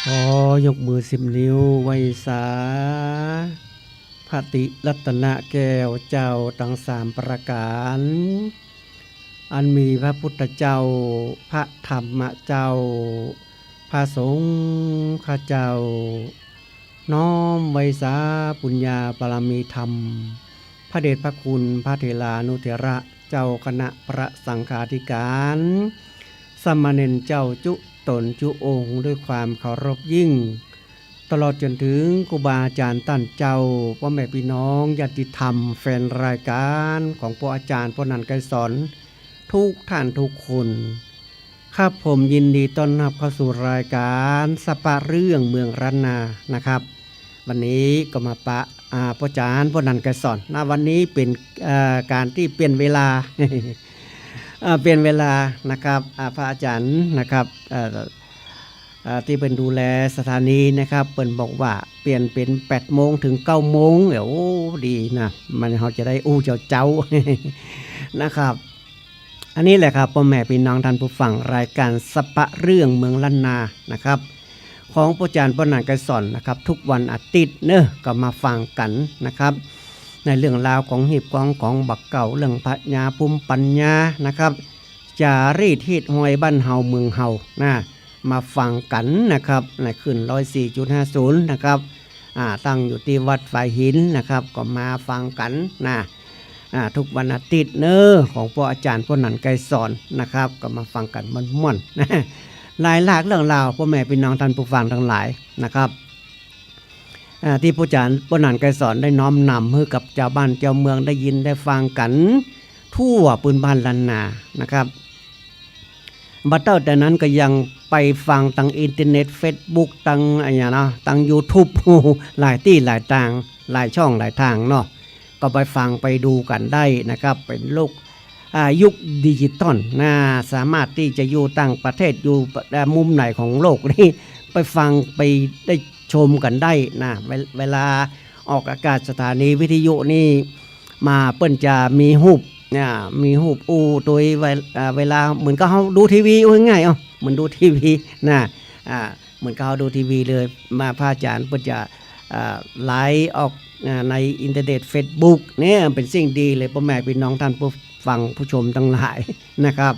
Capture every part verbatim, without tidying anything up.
ขอยกมือสิบนิ้วไหว้สา พระติรัตนแก้วเจ้าตังสามประก๋าน อันมีพระพุทธเจ้า พระธรรมเจ้า พระสงฆ์เจ้า น้อมไหว้สาปุญญาบารมีธรรม พระเดชพระคุณพระเถรานุเถระ เจ้าคณะพระสังฆาธิการ สามเณรเจ้าจุ๊ต๋นจุ๊องค์ ด้วยความเคารพยิ่ง ตลอดจ๋นถึงครูบาอาจ๋ารย์ต้านเจ้า ป้อแม่ปี้น้องญาติธรรม แฟนรายก๋านของป้ออาจ๋ารย์ป้อหนันไกรสอน กู้ต้านกู้คน ครับ ผมยินดีต้อนฮับเข้าสู่รายก๋านสะปะเรื่องเมืองล้านนานะครับ วันนี้ก็มาปะ อ่า ป้ออาจ๋ารย์ป้อหนันไกรสอนนะ วันนี้เป๋น เอ่อ ก๋านตี้เปลี่ยนเวลา เอ่อ เปลี่ยนเวลานะครับ อ่า พระอาจ๋ารย์นะครับ เอ่อ เอ่อ ตี้เปิ้นดูแลสถานีนะครับ เปิ้นบอกว่าเปลี่ยนเป๋นแปดโมงถึงเก้าโมง เดี๋ยว โอ้ ดีนะ มัน เฮาจะได้อู้เจ๊าๆ นะครับ อันนี้แหละครับ ป้อแม่ปี้น้องต้านผู้ฟัง รายก๋านสะปะเรื่องเมืองล้านนานะครับ ของป้ออาจ๋ารย์ป้อหนันไกรสอนนะครับ กู้วันอาทิตย์เนาะ ก็มาฟังกั๋นนะครับ ในเรื่องราวของฮีบของของบ่าเก๊า เรื่องพญาภูมิปัญญานะครับ จ๋ารีตฮีตฮอยบ้านเฮาเมืองเฮานะ มาฟังกั๋นนะครับ ในคลื่นร้อยสี่จุดห้าศูนย์นะครับ อ่า ตั้งอยู่ตี้วัดฝายหินนะครับ ก็มาฟังกั๋นนะ อ่า กู้วันอาทิตย์เนาะ ของป้ออาจ๋ารย์ป้อหนันไกรสอนนะครับ ก็มาฟังกั๋นม่วนๆ นะ หลายหลากเรื่องราว ป้อแม่ปี้น้องต้านผู้ฟังตังหลายนะครับ อ่า ตี้ป้ออาจ๋ารย์ป้อหนันไกรสอนได้น้อมนำหื้อกับจาวบ้านจาวเมืองได้ยินได้ฟังกั๋น ทั่วปื้นบ้านล้านนานะครับ บ่าเต้าแต่นั้นก็ยังไปฟังตังอินเทอร์เน็ต เฟซบุ๊ก ตังอะหยังเนาะ ตังยูทูบ หลายตี้หลายตาง หลายช่องหลายตางเนาะ ก็ไปฟังไปดูกั๋นได้นะครับ เป๋นโลก อ่า ยุคดิจิตอลนะ สามารถตี้จะอยู่ต่างประเทศ อยู่ เอ่อ มุมไหนของโลกนี้ ไปฟังไปได้ชมกั๋นได้นะ เว- เวลาออกอากาศสถานีวิทยุนี่มา เปิ้นจะมีฮูป เนี่ย มีฮูปอู้ตวย เว- เอ่อ เวลาเหมือนกับเฮาดูทีวี อู้ง่ายๆ เอ้า เหมือนดูทีวีนะ อ่า เหมือนกับเฮาดูทีวีเลย มาพระอาจ๋ารย์เปิ้นจะ อ่า ไลฟ์ออก อ่า ในอินเทอร์เน็ต เฟซบุ๊ก เนี่ย เป๋นสิ่งดีเลย ป้อแม่ปี้น้องต้านผู้ฟังผู้ชมตังหลายนะครับ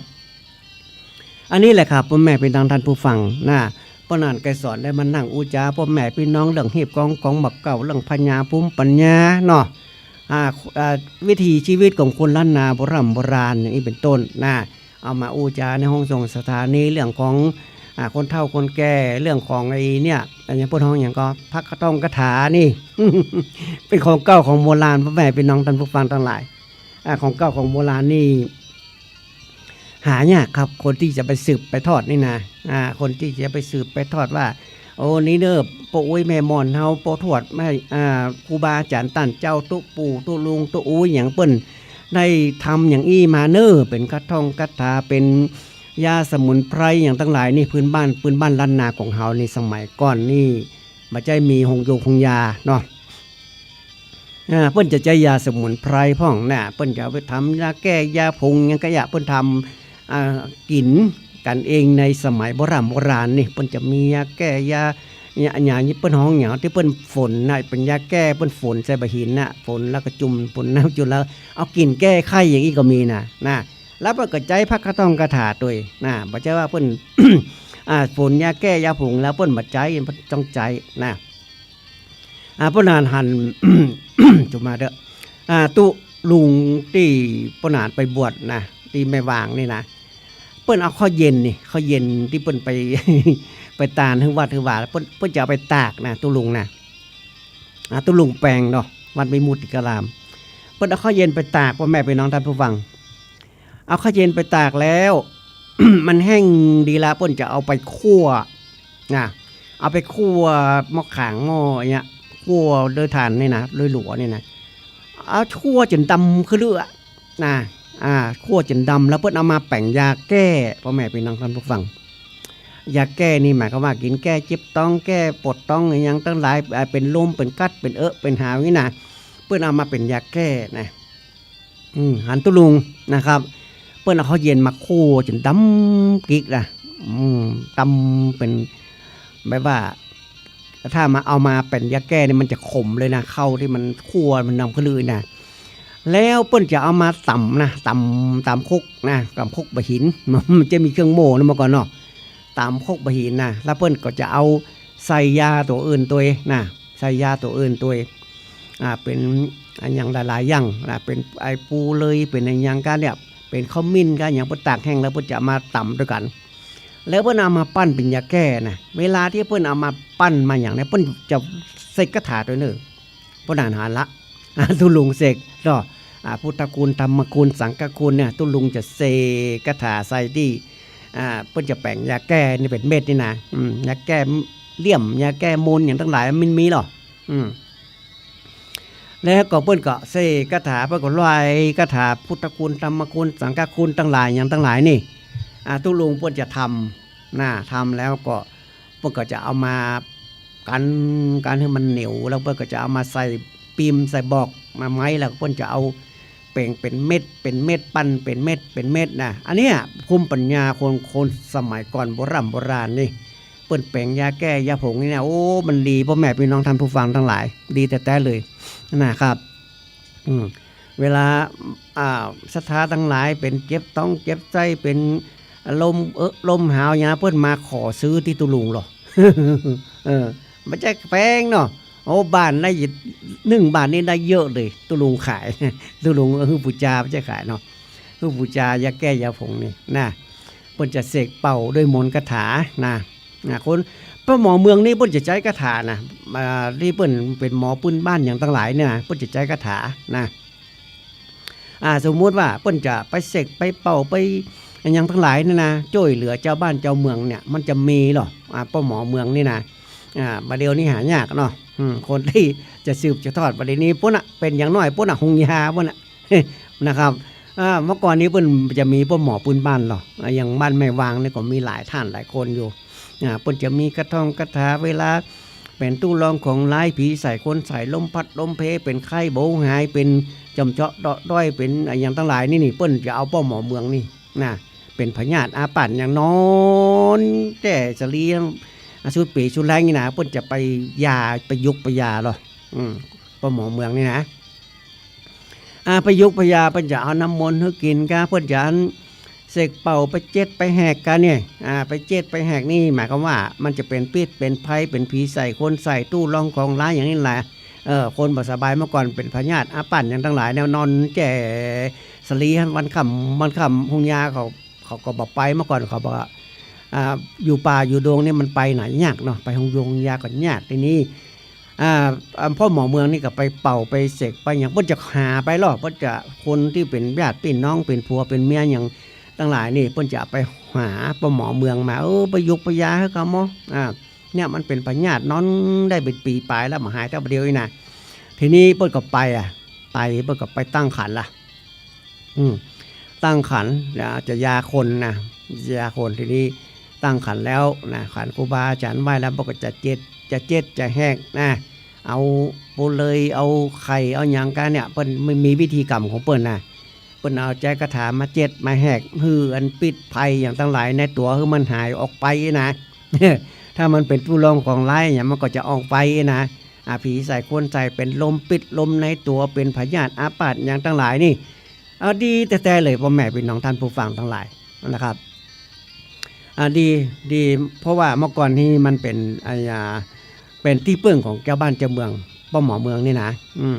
อันนี้แหละครับ ป้อแม่ปี้น้องต้านผู้ฟังนะ ป้อหนันไกรสอนได้มานั่งอู้จ๋าป้อแม่ปี้น้องเรื่องฮีบของของบ่าเก๊า เรื่องพญาภูมิปัญญาเนาะ อ่า อ่า วิถีชีวิตของคนล้านนาโบร่ำโบราณอย่างอี้เป๋นต้นนะ เอามาอู้จ๋าในห้องส่งสถานี เรื่องของ อ่า คนเฒ่าคนแก่ เรื่องของไอ้เนี่ย อะหยังเปิ้นฮ้องหยังก็ พระคาถงคาถานี่ เป๋นของเก่าของโบราณ ป้อแม่ปี้น้องต้านผู้ฟังตังหลาย อ่า ของเก่าของโบราณนี่ หายากครับ คนตี้จะไปสืบไปทอดนี่นะ อ่า คนตี้จะไปสืบไปทอดว่า โอ้ นี่เน่อ ป้ออุ๊ยแม่หม่อนเฮา ป้อทวดแม่ อ่า ครูบาอาจ๋ารย์ต้านเจ้า ตุ๊ปู่ตุ๊ลุงตุ๊อุ๊ยหยังเปิ้นได้ทำอย่างอี้มาเน่อ เป๋นคาถงคาถา เป๋นยาสมุนไพรหยังตังหลายนี่ พื้นบ้าน พื้นบ้านล้านนาของเฮานี่ สมัยก่อนนี่ บ่ใจ้มีโฮงยูกโฮงยาเนาะ อ่า เปิ้นจะใจ๊ยาสมุนไพรพ่องนะ เปิ้นจะเอาไปทำยาแก้ยาผงหยังก็ยะ เปิ้นทำ อ่า กิ๋นกั๋นเองในสมัยโบร่ำโบราณนี่ เปิ้นจะมียาแก้ยา ยา ยา เปิ้นฮ้องหยังตี้เปิ้นฝนนะ เป๋นยาแก้ เปิ้นฝนใส่บ่าหินนะ ฝนแล้วก็จุ่ม ฝนน้ำจุ่มแล้ว เอากิ๋นแก้ไข้อย่างอี้ก็มีนะ นะ แล้วเปิ้นก็ใจ๊พระคาถงคาถาตวยนะ บ่ใจ้ว่าเปิ้น อ่า ฝนยาแก้ยาผงแล้วเปิ้นบ่ใจ๊ เปิ้นต้องใจ๊นะ อ่า ป้อหนานหัน จุมาเต๊อะ อ่า ตุ๊ลุงตี้ป้อหนานไปบวชนะ ตี้แม่วางนี่นะ เปิ้นเอาข้าวเย็นนี่ ข้าวเย็นตี้เปิ้นไป ไปตานหื้อวัดหื้อวา เปิ้น เปิ้นจะเอาไปตากนะ ตุ๊ลุงนะ อ่า ตุ๊ลุงแปงเนาะ วัดวิมุตติการาม เปิ้นเอาข้าวเย็นไปตาก ป้อแม่ปี้น้องต้านผู้ฟัง เอาข้าวเย็นไปตากแล้ว มันแห้งดีละ เปิ้นจะเอาไปคั่วนะ เอาไปคั่วหม้อขางหม้อเนี้ย คั่วโดยถ่านนี่นะ โดยหลัวนี่นะ เอาคั่วจ๋นดำคือเลือดนะ อ่า คั่วจ๋นดำแล้วเปิ้นเอามาแป๋งยาแก้ ป้อแม่ปี้น้องต้านผู้ฟัง ยาแก้นี่หมายความว่ากิ๋นแก้เจ็บต๊อง แก้ปวดต๊องอะหยังตังหลาย อ่า เป๋นลม เป๋นกั๊ด เป๋นเอะ เป๋นหาวนี่นะ เปิ้นเอามาเป๋นยาแก้นะ อืม หันตุ๊ลุงนะครับ เปิ้นเอาข้าวเย็นมาคั่วจ๋นดำกึ๊กนะ อืม ดำเป๋น แบบว่า ถ้ามาเอามาเป๋นยาแก้นี่มันจะขมเลยนะ ข้าวตี้มันคั่วมันนำขึ้นเลยนะ แล้วเปิ้นจะเอามาต๋ำนะ ต๋ำ ต๋ำครกนะ ต๋ำครกบ่าหิน มันจะมีเครื่องโม่นะเมื่อก่อนเนาะ ต๋ำครกบ่าหินนะ แล้วเปิ้นก็จะเอาใส่ยาตั๋วอื่นตวยนะ ใส่ยาตั๋วอื่นตวย อ่า เป๋นอะหยังหลายๆ อย่างนะ เป๋นไอ้ปูเลย เป๋นอะหยังก้าเนี่ย เป๋นขมิ้นก้าอะหยัง เปิ้นตากแห้งแล้วเปิ้นจะเอามาต๋ำตวยกั๋น แล้วเปิ้นเอามาปั้นเป๋นยาแก้นะ เวลาตี้เปิ้นเอามาปั้นมาอะหยังเนี่ย เปิ้นจะเสกคาถาตวยเน่อ เปิ้นอ่านหันละ อ่า ตุ๊ลุงเสกเนาะ อ่า พุทธคุณ ธรรมคุณ สังฆคุณเนี่ย ตุ๊ลุงจะเสกคาถาใส่ตี้ อ่า เปิ้นจะแป๋งยาแก้นี่เป๋นเม็ดนี่นะ อืม ยาแก้เลี่ยม ยาแก้มนต์อะหยังตังหลายมันมีลอ อืม แล้วก็เปิ้นก็เสกคาถา เปิ้นก็ไหว้คาถาพุทธคุณ ธรรมคุณ สังฆคุณตังหลายอะหยังตังหลายนี่ อ่า ตุ๊ลุงเปิ้นจะทำนะ ทำแล้วก็เปิ้นก็จะเอามากั๋น กั๋นหื้อมันเหนียว แล้วเปิ้นก็จะเอามาใส่ปิ๊ม ใส่บอก มาไม้ แล้วเปิ้นจะเอาแป๋งเป๋นเม็ด เป๋นเม็ด ปั้นเป๋นเม็ด เป๋นเม็ดนะ อันเนี้ยภูมิปัญญาคน คนสมัยก่อนโบร่ำโบราณนี่ เปิ้นแป๋งยาแก้ยาผงนี่นะ โอ้ มันดีป้อแม่ปี้น้องต้านผู้ฟังตังหลาย ดีแต๊ๆ เลยนะครับ อืม เวลา อ่า ศรัทธาตังหลายเป๋นเจ็บต๊องเจ็บไส้ เป๋นลมเอะลมหาวอะหยัง เปิ้นมาขอซื้อตี้ตุ๊ลุงลอ เออ บ่ใจ้แปงเนาะ โอ้ บ้านได้ นึ่งบ้านนี่ได้เยอะเลย ตุ๊ลุงขาย ตุ๊ลุงหื้อปู๋จา บ่ใจ้ขายเนาะ หื้อปู๋จายาแก้ยาผงนี่นะ เปิ้นจะเสกเป่าด้วยมนต์คาถานะ นะ คน ป้อหมอเมืองนี่เปิ้นจะใจ๊คาถานะ อ่า ตี้เปิ้นเป๋นหมอปื้นบ้านอะหยังตังหลายเนี่ยนะ เปิ้นจะใจ๊คาถานะ อ่า สมมุติว่าเปิ้นจะไปเสกไปเป่าไปอะหยังตังหลายเนี่ยนะ จ้วยเหลือจาวบ้านจาวเมืองเนี่ย มันจะมีลอ อ่า ป้อหมอเมืองนี่นะ อ่า บ่าเดี่ยวนี้หายากเนาะ อืม คนตี้จะสืบจะทอดบ่าเดี่ยวนี้ปู้นน่ะ เป๋นอย่างน้อยปู้นน่ะ หุงยาปู้นน่ะ นะครับ อ่า เมื่อก่อนนี้เปิ้นจะมีป้อหมอปื้นบ้านลอ อ่า อย่างบ้านแม่วางนี่ก็มีหลายต้านหลายคนอยู่ อ่า เปิ้นจะมีคาท่องคาถา เวลาเป๋นตู้รองของร้าย ผีใส่คนใส่ ลมพัดลมเพ เป๋นไข้บ่หาย เป๋นจ่อมเจาะเดาะด้อย เป๋นอะหยังตังหลายนี่นี่ เปิ้นจะเอาป้อหมอเมืองนี่นะ เป๋นพยาธิอาพาธอะหยัง นอนแจ้สะหลี อ่า สุดปี๋สุดแฮงนี่นะ เปิ้นจะไปยา ไปยุกไปยาลอ อืม ป้อหมอเมืองนี่นะ อ่า ไปยุกไปยา เปิ้นจะเอาน้ำมนต์หื้อกิ๋นก้า เปิ้นจะอันเสกเป่าไปเจ็ดไปแหกก้าเนี่ย อ่า ไปเจ็ดไปแหกนี่หมายความว่ามันจะเป๋นพิษเป๋นภัย เป๋นผีใส่คนใส่ ตู้รองของร้ายอะหยังนี่แหละ เออ คนบ่สบายเมื่อก่อนเป๋นพยาธิอาพาธอะหยังตังหลายเนี่ย นอนแจ้สะหลีวันค่ำวันค่ำ หุงยาเขา เขาก็บ่ไป เมื่อก่อนเขาบอกว่า อ่า อยู่ป่าอยู่ดงนี่มันไปไหนยากเนาะ ไปหุงยงยาก็ยาก ทีนี้ อ่า อ่า ป้อหมอเมืองนี่ก็ไปเป่าไปเสกไปอะหยัง เปิ้นจะหาไปลอ เปิ้นจะ คนตี้เป๋นญาติปี้น้อง เป๋นผัวเป๋นเมียอะหยังตังหลายนี่ เปิ้นจะไปหาป้อหมอเมืองมา เออ ไปยุกไปยาหื้อเขาหมอ อ่า เนี่ยมันเป๋นพยาธินอนได้เป๋นปี๋ป๋ายแล้ว บ่หายเต้าบ่าเดี่ยวนี่นะ ทีนี้เปิ้นก็ไปอะ ไป เปิ้นก็ไปตั้งขันละ อืม ตั้งขันนะ จะยาคนนะ ยาคน ทีนี้ตั้งขันแล้วนะ ขันครูบาอาจ๋ารย์ไหว้แล้ว เปิ้นก็จะเจ็ด จะเจ็ดจะแหกนะ เอาปูเลย เอาไข่ เอาอะหยังก้าเนี่ย เปิ้นมี มีพิธีกรรมของเปิ้นนะ เปิ้นเอาใจ๊คาถามาเจ็ดมาแหก หื้ออันพิษภัยอะหยังตังหลายในตั๋ว หื้อมันหายออกไปนะ ถ้ามันเป๋นตู้รองของร้ายอะหยัง มันก็จะออกไปนะ อ่า ผีใส่คนใส่ เป๋นลมพิษลมในตั๋ว เป๋นพยาธิอาพาธอะหยังตังหลายนี่ อ่า ดีแต๊ๆ เลย ป้อแม่ปี้น้องต้านผู้ฟังตังหลายนะครับ อ่า ดี ดี เพราะว่าเมื่อก่อนนี้มันเป๋น อ่า เป๋นตี้เปิ้งของจาวบ้านจาวเมือง ป้อหมอเมืองนี่นะ อืม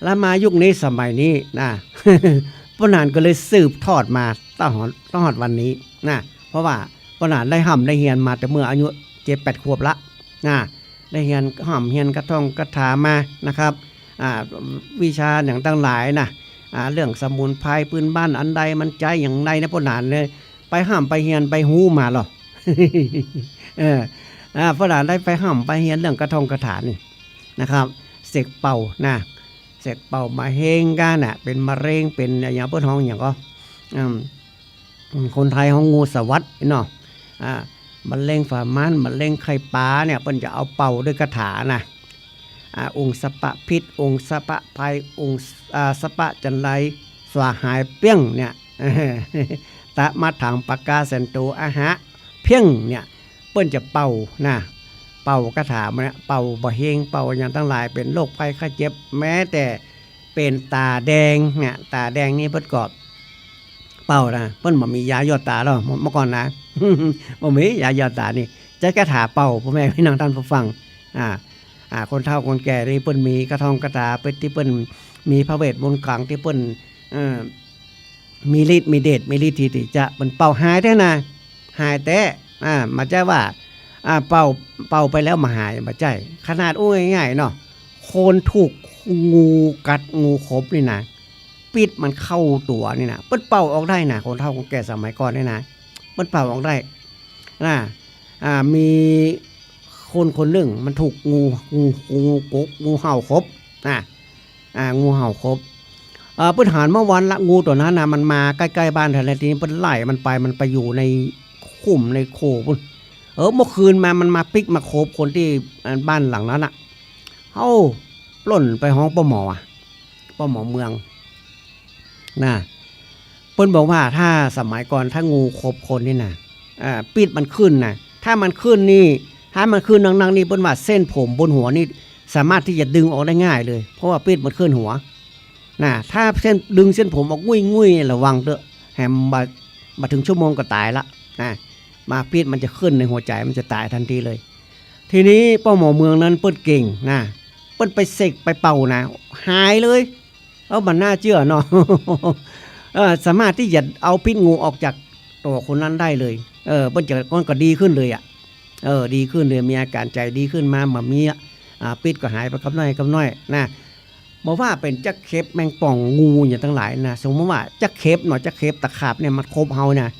แล้วมายุคนี้สมัยนี้นะ ป้อหนานก็เลยสืบทอดมาต๋อด ต๋อดวันนี้นะ เพราะว่าป้อหนานได้ฮ่ำได้เฮียนมาแต่เมื่ออายุเจ็ดแปดขวบละนะ ได้เฮียน ฮ่ำเฮียนคาท่องคาถามานะครับ อ่า วิชาอะหยังตังหลายนะ อ่า เรื่องสมุนไพรปื้นบ้านอันใดมันใจ๊อย่างใดเนี่ย ป้อหนานเนี่ยไปฮ่ำไปเฮียนไปฮู้มาลอ เออ อ่า ป้อหนานได้ไปฮ่ำไปเฮียนเรื่องคาท่องคาถานี่นะครับ เสกเป่านะ เสกเป่ามาเฮงก้าน่ะ เป๋นมะเร็ง เป๋นอะหยัง เปิ้นฮ้องอะหยังก็ อืม อืม คนไทยฮ้องงูสวัสดเนาะ อ่า มะเร็งฝาม้าน มะเร็งไข่ป๋าเนี่ย เปิ้นจะเอาเป่าด้วยคาถานะ อ่า องค์สะปะพิษ องค์สะปะภัย องค์ อ่า สะปะจันไร สวาหายเปี้ยงเนี่ย ตะมะถังปะกาแสนโตอะหะ เพียงเนี่ย เปิ้นจะเป่านะ เป่าคาถามาเนี่ย เป่าบ่าเฮง เป่าอะหยังตังหลาย เป๋นโรคภัยไข้เจ็บ แม้แต่เป๋นต๋าแดงเนี่ย ต๋าแดงนี่เปิ้นก็เป่านะ เปิ้นบ่มียาหยอดต๋าหรอก เมื่อ เมื่อก่อนนะ บ่มียาหยอดต๋านี่ ใจ๊คาถาเป่า ป้อแม่ปี้น้องต้านผู้ฟัง อ่า อ่า คนเฒ่าคนแก่นี่เปิ้นมีคาท่องคาถา เปิ้นตี้เปิ้นมีพระเวทมนต์ขลังตี้เปิ้น เอ่อ มีฤทธิ์มีเดช มีฤทธิ์ตี้จะ เปิ้นเป่าหายแต๊นะ หายแต๊ อ่า บ่ใจ้ว่า อ่า เป่า เป่าไปแล้วบ่หาย บ่ใจ้ ขนาดอู้ง่ายๆ เนาะ คนถูกงูกัด งูขบนี่นะ ปิ๊ดมันเข้าตั๋วนี่นะ เปิ้นเป่าออกได้นะ คนเฒ่าคนแก่สมัยก่อนนี่นะ เปิ้นเป่าออกได้ นะ อ่า มีคนคนนึ่งมันถูกงู งู งูกก งูเห่าขบ นะ อ่า งูเห่าขบ เอ่อ เปิ้นหันมาวันละ งูตั๋วนั้นนะ มันมาใก้ๆ บ้านแถวนั้น ตี้เปิ้นไล่มันไป มันไปอยู่ในคุ้มในโค่ปู๊น เออ เมื่อคืนมา มันมาปิ๊กมาขบคนตี้ อ่า บ้านหลังนั้นน่ะ เอ้า ปล้นไปฮ้องป้อหมออะ ป้อหมอเมือง นะ เปิ้นบอกว่าถ้าสมัยก่อนถ้างูขบคนนี่นะ อ่า ปิ๊ดมันขึ้นนะ ถ้ามันขึ้นนี่ ถ้ามันขึ้นนักๆ นี่ เปิ้นว่าเส้นผมบนหัวนี่สามารถตี้จะดึงออกได้ง่ายเลย เพราะว่าปิ๊ดมันขึ้นหัว นะ ถ้าเส้น ดึงเส้นผมออกงุ้ยๆ ระวังเต๊อะ แหมบ่ บ่เถิงชั่วโมงก็ต๋ายละ นะ มาปิ๊ดมันจะขึ้นในหัวใจ๋ มันจะต๋ายตันทีเลย ทีนี้ป้อหมอเมืองนั้นเปิ้นเก่งนะ เปิ้นไปเสกไปเป่านะ หายเลย เออ บ่น่าเจื้อเนาะ เออ สามารถตี้จะเอาปิ๊ดงูออกจากตั๋วคนนั้นได้เลย เออ เปิ้นจะ มันก็ดีขึ้นเลยอะ เออ ดีขึ้นเลย มีอาก๋านใจ๋ดีขึ้นมา บ่มีอะ อ่า ปิ๊ดก็หายไปกับน้อยกับน้อยนะ บ่ว่าเป๋นจั๊กเข็บ แมงป่อง งูอะหยังตังหลายนะ สมมุติว่าจั๊กเข็บเนาะ จั๊กเข็บ ตะขาบเนี่ย มันขบเฮานะ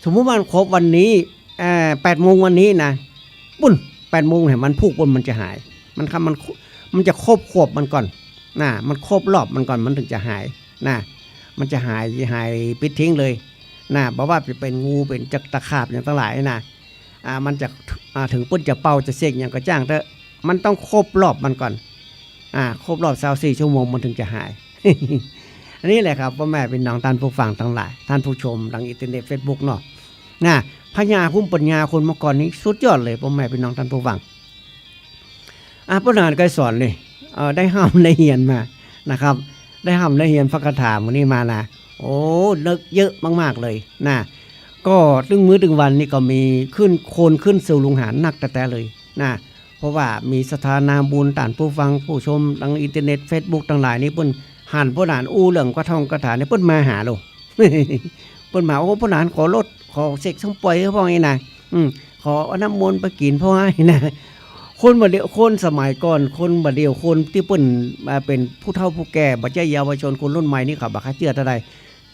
สมมุติว่ามันขบวันนี้ เอ่อ แปดโมงวันนี้นะ ปู๊น แปดโมงเนี่ย วันพูกปู๊นมันจะหาย มัน มัน มันจะครบขวบมันก่อนนะ มันครบรอบมันก่อน มันเถิงจะหายนะ มันจะหาย หายปิ๊ดทิ้งเลยนะ บ่ว่าจะเป๋นงู เป๋นจั๊กตะขาบอะหยังตังหลายนะ อ่า มันจะ อ่า เถิงเปิ้นจะเป่าจะเสกอะหยังก็จ้างเต๊อะ มันต้องครบรอบมันก่อน อ่า ครบรอบซาวสี่ชั่วโมงมันเถิงจะหาย อันนี้แหละครับ ป้อแม่ปี้น้องต้านผู้ฟังตังหลาย ต้านผู้ชมตางอินเทอร์เน็ตเฟซบุ๊กเนาะ นะ ปัญญา ภูมิปัญญาคนเมื่อก่อนนี่สุดยอดเลย ป้อแม่ปี้น้องต้านผู้ฟัง อ่ะ ป้อหนานไกรสอนนี่ เอ่อ ได้ฮ่ำได้เฮียนมานะครับ ได้ฮ่ำได้เฮียนพระคาถาหมู่นี้มานะ โอ้ นึกเยอะมากๆ เลยนะ ก็ตึงมื้อตึงวันนี่ก็มีขึ้น คนขึ้นสู่ลุงหานนักแต๊ๆ เลยนะ เพราะว่ามีศรัทธานาบุญ ต้านผู้ฟังผู้ชมตางอินเทอร์เน็ตเฟซบุ๊กตังหลายนี่ เปิ้นหันป้อหนานอู้เรื่องกระท่องคาถานี่ เปิ้นมาหาโลด เปิ้นมา โอ้ ป้อหนานขอลด ขอเสกส้มป่อยหื้อพ่องอี้นะ อืม ขอเอาน้ำมนต์ไปกิ๋นพ่องอี้นะ คนบ่าเดี่ยว คนสมัยก่อน คนบ่าเดี่ยว คนตี้เปิ้น อ่า เป๋นผู้เฒ่าผู้แก่ บ่ใจ้เยาวชน คนรุ่นใหม่นี่เขาบ่ค่อยเจื้อเต้าใด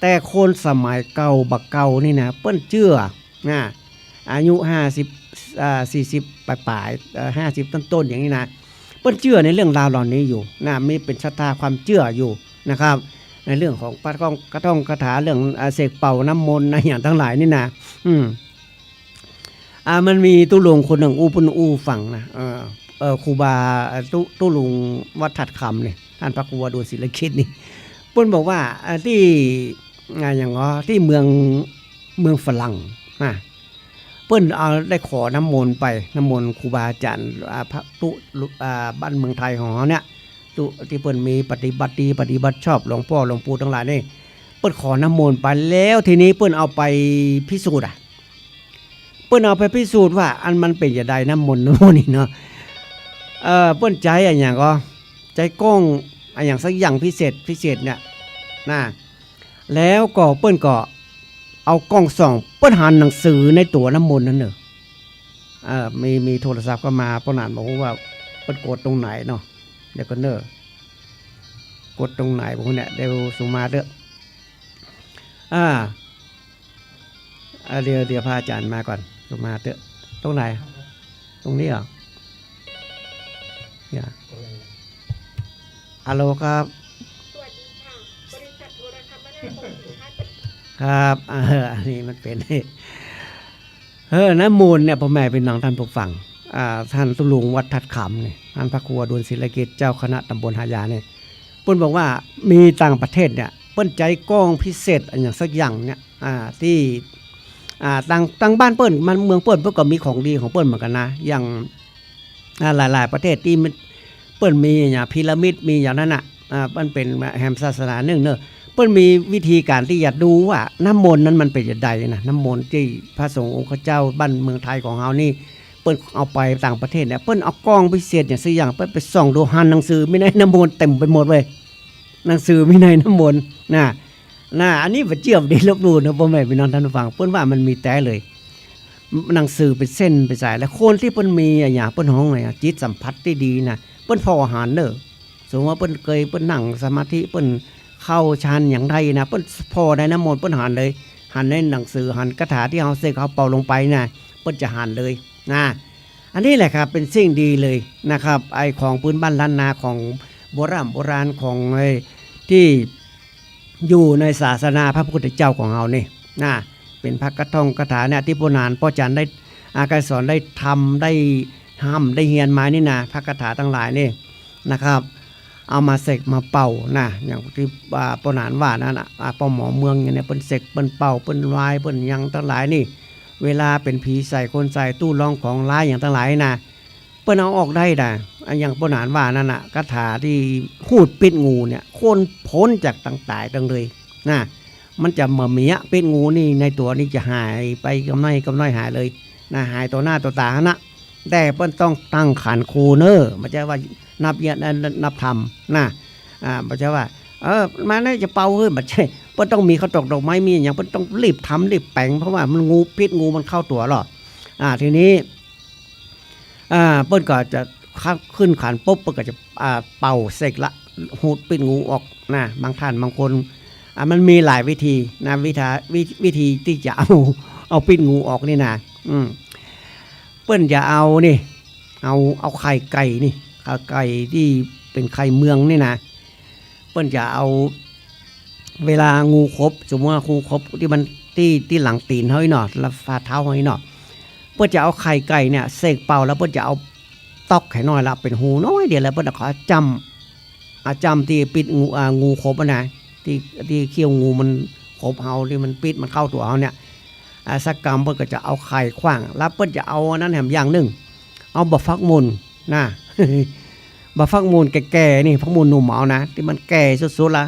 แต่คนสมัยเก่าบ่าเก่านี่นะ เปิ้นเจื้อนะ อายุห้าสิบ อ่า สี่สิบป๋ายๆ เอ่อ ห้าสิบต้นๆ อย่างนี้นะ เปิ้นเจื้อในเรื่องราวเหล่านี้อยู่นะ มีเป๋นศรัทธาความเจื้ออยู่นะครับ ในเรื่องของพระท่อง กระท่องคาถา เรื่อง อ่า เสกเป่าน้ำมนต์อะหยังตังหลายนี่นะ อืม อ่า มันมีตุ๊ลุงคนนึ่งอู้ เปิ้นอู้ฟังนะ เออ เออ ครูบา ตุ๊ ตุ๊ลุงวัดธาตุคำนี่ ต้านพระครูวาดูลศิลกิจนี่ เปิ้นบอกว่า อ่า ตี้ อ่า อย่างอ๋อ ตี้เมือง เมืองฝรั่งนะ เปิ้นเอาได้ขอน้ำมนต์ไป น้ำมนต์ครูบาอาจ๋ารย์ อ่า พระตุ๊ อ่า บ้านเมืองไทยของเฮาเนี่ย ตุ๊ ตี้เปิ้นมีปฏิบัติดี ปฏิบัติชอบ หลวงป้อหลวงปู่ตังหลายนี่ เปิ้นขอน้ำมนต์ไปแล้ว ทีนี้เปิ้นเอาไปพิสูจน์อะ เปิ้นเอาไปพิสูจน์ว่าอันมันเป๋นจะใด น้ำมนต์ น้ำมนต์นี่เนาะ เอ่อ เปิ้นใจ๊อะหยังก็ ใจ๊ก้องอะหยังสักอย่างพิเศษ พิเศษเนี่ยนะ แล้วก็เปิ้นก็เอาก้องส่อง เปิ้นหันหนังสือในตั๋วน้ำมนต์นั้นเน่อ เอ่อ มี มีโทรศัพท์เข้ามา ป้อหนานบ่ฮู้ว่าเปิ้นกดตรงไหนเนาะ เดี๋ยวก่อนเน่อ กดตรงไหนบ่ฮู้เนี่ย เดี๋ยวส่งมาเต๊อะ อ่า อ่า เดี๋ยว เดี๋ยวพระอาจ๋ารย์มาก่อน ส่งมาเต๊อะ ตรงไหน ตรงนี้เหรอ เนี่ย ฮัลโหลครับ สวัสดีค่ะ บริษัทโทรคมนาคม ครับ เออ อันนี้มันเป๋น เออ น้ำมนต์เนี่ย ป้อแม่ปี้น้องต้านผู้ฟัง อ่า ต้านตุ๊ลุงวัดธาตุคำนี่ ต้านพระครูวาดูลศิลกิจ เจ้าคณะตำบลหายาเนี่ย เปิ้นบอกว่ามีต่างประเทศเนี่ย เปิ้นใจ๊ก้องพิเศษอะหยังสักอย่างเนี่ย อ่า ตี้ อ่า ตาง ตางบ้านเปิ้น มันเมืองเปิ้น เปิ้นก็มีของดีของเปิ้นเหมือนกั๋นนะ อย่าง นะ หลายๆ ประเทศตี้มัน เปิ้นมีอะหยังพีระมิด มีอย่างนั้นน่ะ อ่า มันเป๋นแหมศาสนานึ่งเนาะ เปิ้นมีวิธีก๋านตี้จะดูว่าน้ำมนต์นั้นมันเป๋นจะใดนะ น้ำมนต์ตี้พระสงฆ์องค์เจ้าบ้านเมืองไทยของเฮานี่ เปิ้นเอาไปต่างประเทศเนี่ย เปิ้นเอาก้องพิเศษอย่างสักอย่าง เปิ้นไปส่องดู หันหนังสือมีในน้ำมนต์เต๋มไปหมดเว้ย หนังสือมีในน้ำมนต์นะ นะ อันนี้บ่เจื้อบ่ดีลบหลู่นะ ป้อแม่ปี้น้องต้านฟัง เปิ้นว่ามันมีแต๊เลย หนังสือเป๋นเส้นเป๋นสาย และคนตี้เปิ้นมีอะหยัง เปิ้นฮ้องอะหยัง จิตสัมผัสตี้ดีนะ เปิ้นผ่อหันเน่อ สมมุติว่าเปิ้นเกย เปิ้นนั่งสมาธิ เปิ้นเข้าฌานอย่างใดนะ เปิ้นผ่อในน้ำมนต์ เปิ้นหันเลย หันในหนังสือ หันคาถาตี้เฮาเสก เฮาเป่าลงไปนะ เปิ้นจะหันเลยนะ อันนี้แหละครับ เป๋นสิ่งดีเลยนะครับ ไอ้ของปื้นบ้านล้านนา ของโบร่ำโบราณ ของไอ้ตี้อยู่ในศาสนาพระพุทธเจ้าของเฮานี่นะ เป๋นพระกระท่องคาถาเนี่ย ตี้ป้อหนานป้อจันได้ อา ไกรสอนได้ทำ ได้ฮ่ำได้เฮียนมานี่นะ พระคาถาตังหลายนี่นะครับ เอามาเสกมาเป่านะ อย่างตี้ อ่า ป้อหนานว่านั้นน่ะ อ่า ป้อหมอเมืองอย่างเนี้ย เปิ้นเสก เปิ้นเป่า เปิ้นวาย เปิ้นหยังตังหลายนี่ เวลาเป๋นผีใส่คนใส่ ตู้ลองของร้ายอย่างตังหลายนะ เปิ้นเอาออกได้นะ อะ อย่างป้อหนานว่านั้นน่ะ คาถาตี้ฮูดปิ๊ดงูเนี่ย คนป๊นจากตังต๋ายตังเลยนะ มันจะบ่มีอะ ปิ๊ดงูนี่ในตั๋วนี่จะหายไปกำน้อยกำน้อยหายเลยนะ หายต่อหน้าต่อต๋าหั้นนะ แต่เปิ้นต้องตั้งขันครูเน่อ บ่ใจ้ว่านับเยียะ นับธรรมนะ อ่า บ่ใจ้ว่า เออ มานี่จะเป่าเฮ้ย บ่ใจ้ เปิ้นต้องมีข้าวตอกดอกไม้ มีอะหยัง เปิ้นต้องรีบทำรีบแป๋ง เพราะว่ามันงู ปิ๊ดงูมันเข้าตั๋วลอ อ่า ทีนี้ อ่า เปิ้นก็จะขึ้นขันปุ๊บ เปิ้นก็จะ อ่า เป่าเสกละ ฮูดปิ๊ดงูออกนะ บางต้านบางคน อ่า มันมีหลายวิธีนะ วิธา วิ วิธีตี้จะเอา เอาปิ๊ดงูออกนี่นะ อืม เปิ้นจะเอานี่ เอา เอาไข่ไก่นี่ ไข่ไก่ตี้เป๋นไข่เมืองนี่นะ เปิ้นจะเอา เวลางูขบ สมมุติว่างูขบตี้มัน ตี้ ตี้หลังตี๋นเฮาอี้เนาะ และฝ่าเท้าเฮาอี้เนาะ เปิ้นจะเอาไข่ไก่เนี่ยเสกเป่า แล้วเปิ้นจะเอาต๊อกไข่น้อยละ เป๋นฮูน้อยเดียว แล้วเปิ้นเอาขอจ้ำ อ่า จ้ำตี้ปิ๊ดงู อ่า งูขบอะนะ ตี้ ตี้เขี้ยวงูมันขบเฮา ตี้มันปิ๊ดมันเข้าตั๋วเฮาเนี่ย อ่า สักกำเปิ้นก็จะเอาไข่ขว้าง แล้วเปิ้นจะเอาอันนั้นแหมอย่างนึ่ง เอาบ่าฟักมุนนะ บ่าฟักมุนแก่ๆ นี่ ฟักมุนหนุ่มเอานะ ตี้มันแก่สุดๆ ละ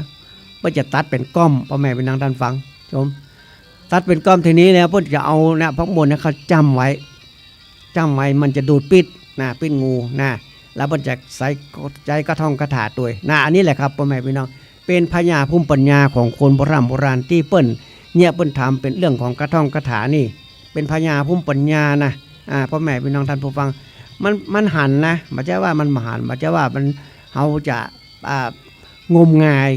เปิ้นจะตัดเป๋นก้อม ป้อแม่ปี้น้องต้านฟัง ชม ตัดเป๋นก้อม ทีนี้แล้วเปิ้นจะเอาเนี่ย ฟักมุนเนี่ยเข้าจ้ำไว้ จ้ำไว้ มันจะดูดปิ๊ดนะ ปิ๊ดงูนะ แล้วเปิ้นจะใส่ ใจ๊กระท่องคาถาตวยนะ อันนี้แหละครับ ป้อแม่ปี้น้อง เป๋นปัญญา ภูมิปัญญาของคนโบร่ำโบราณตี้เปิ้น เนี่ย เปิ้นทำเป๋นเรื่องของกระท่องคาถานี่ เป๋นปัญญา ภูมิปัญญานะ อ่า ป้อแม่ปี้น้องต้านผู้ฟัง มัน มันหันนะ บ่ใจ้ว่ามันบ่หัน บ่ใจ้ว่ามัน เฮาจะ อ่า งมงาย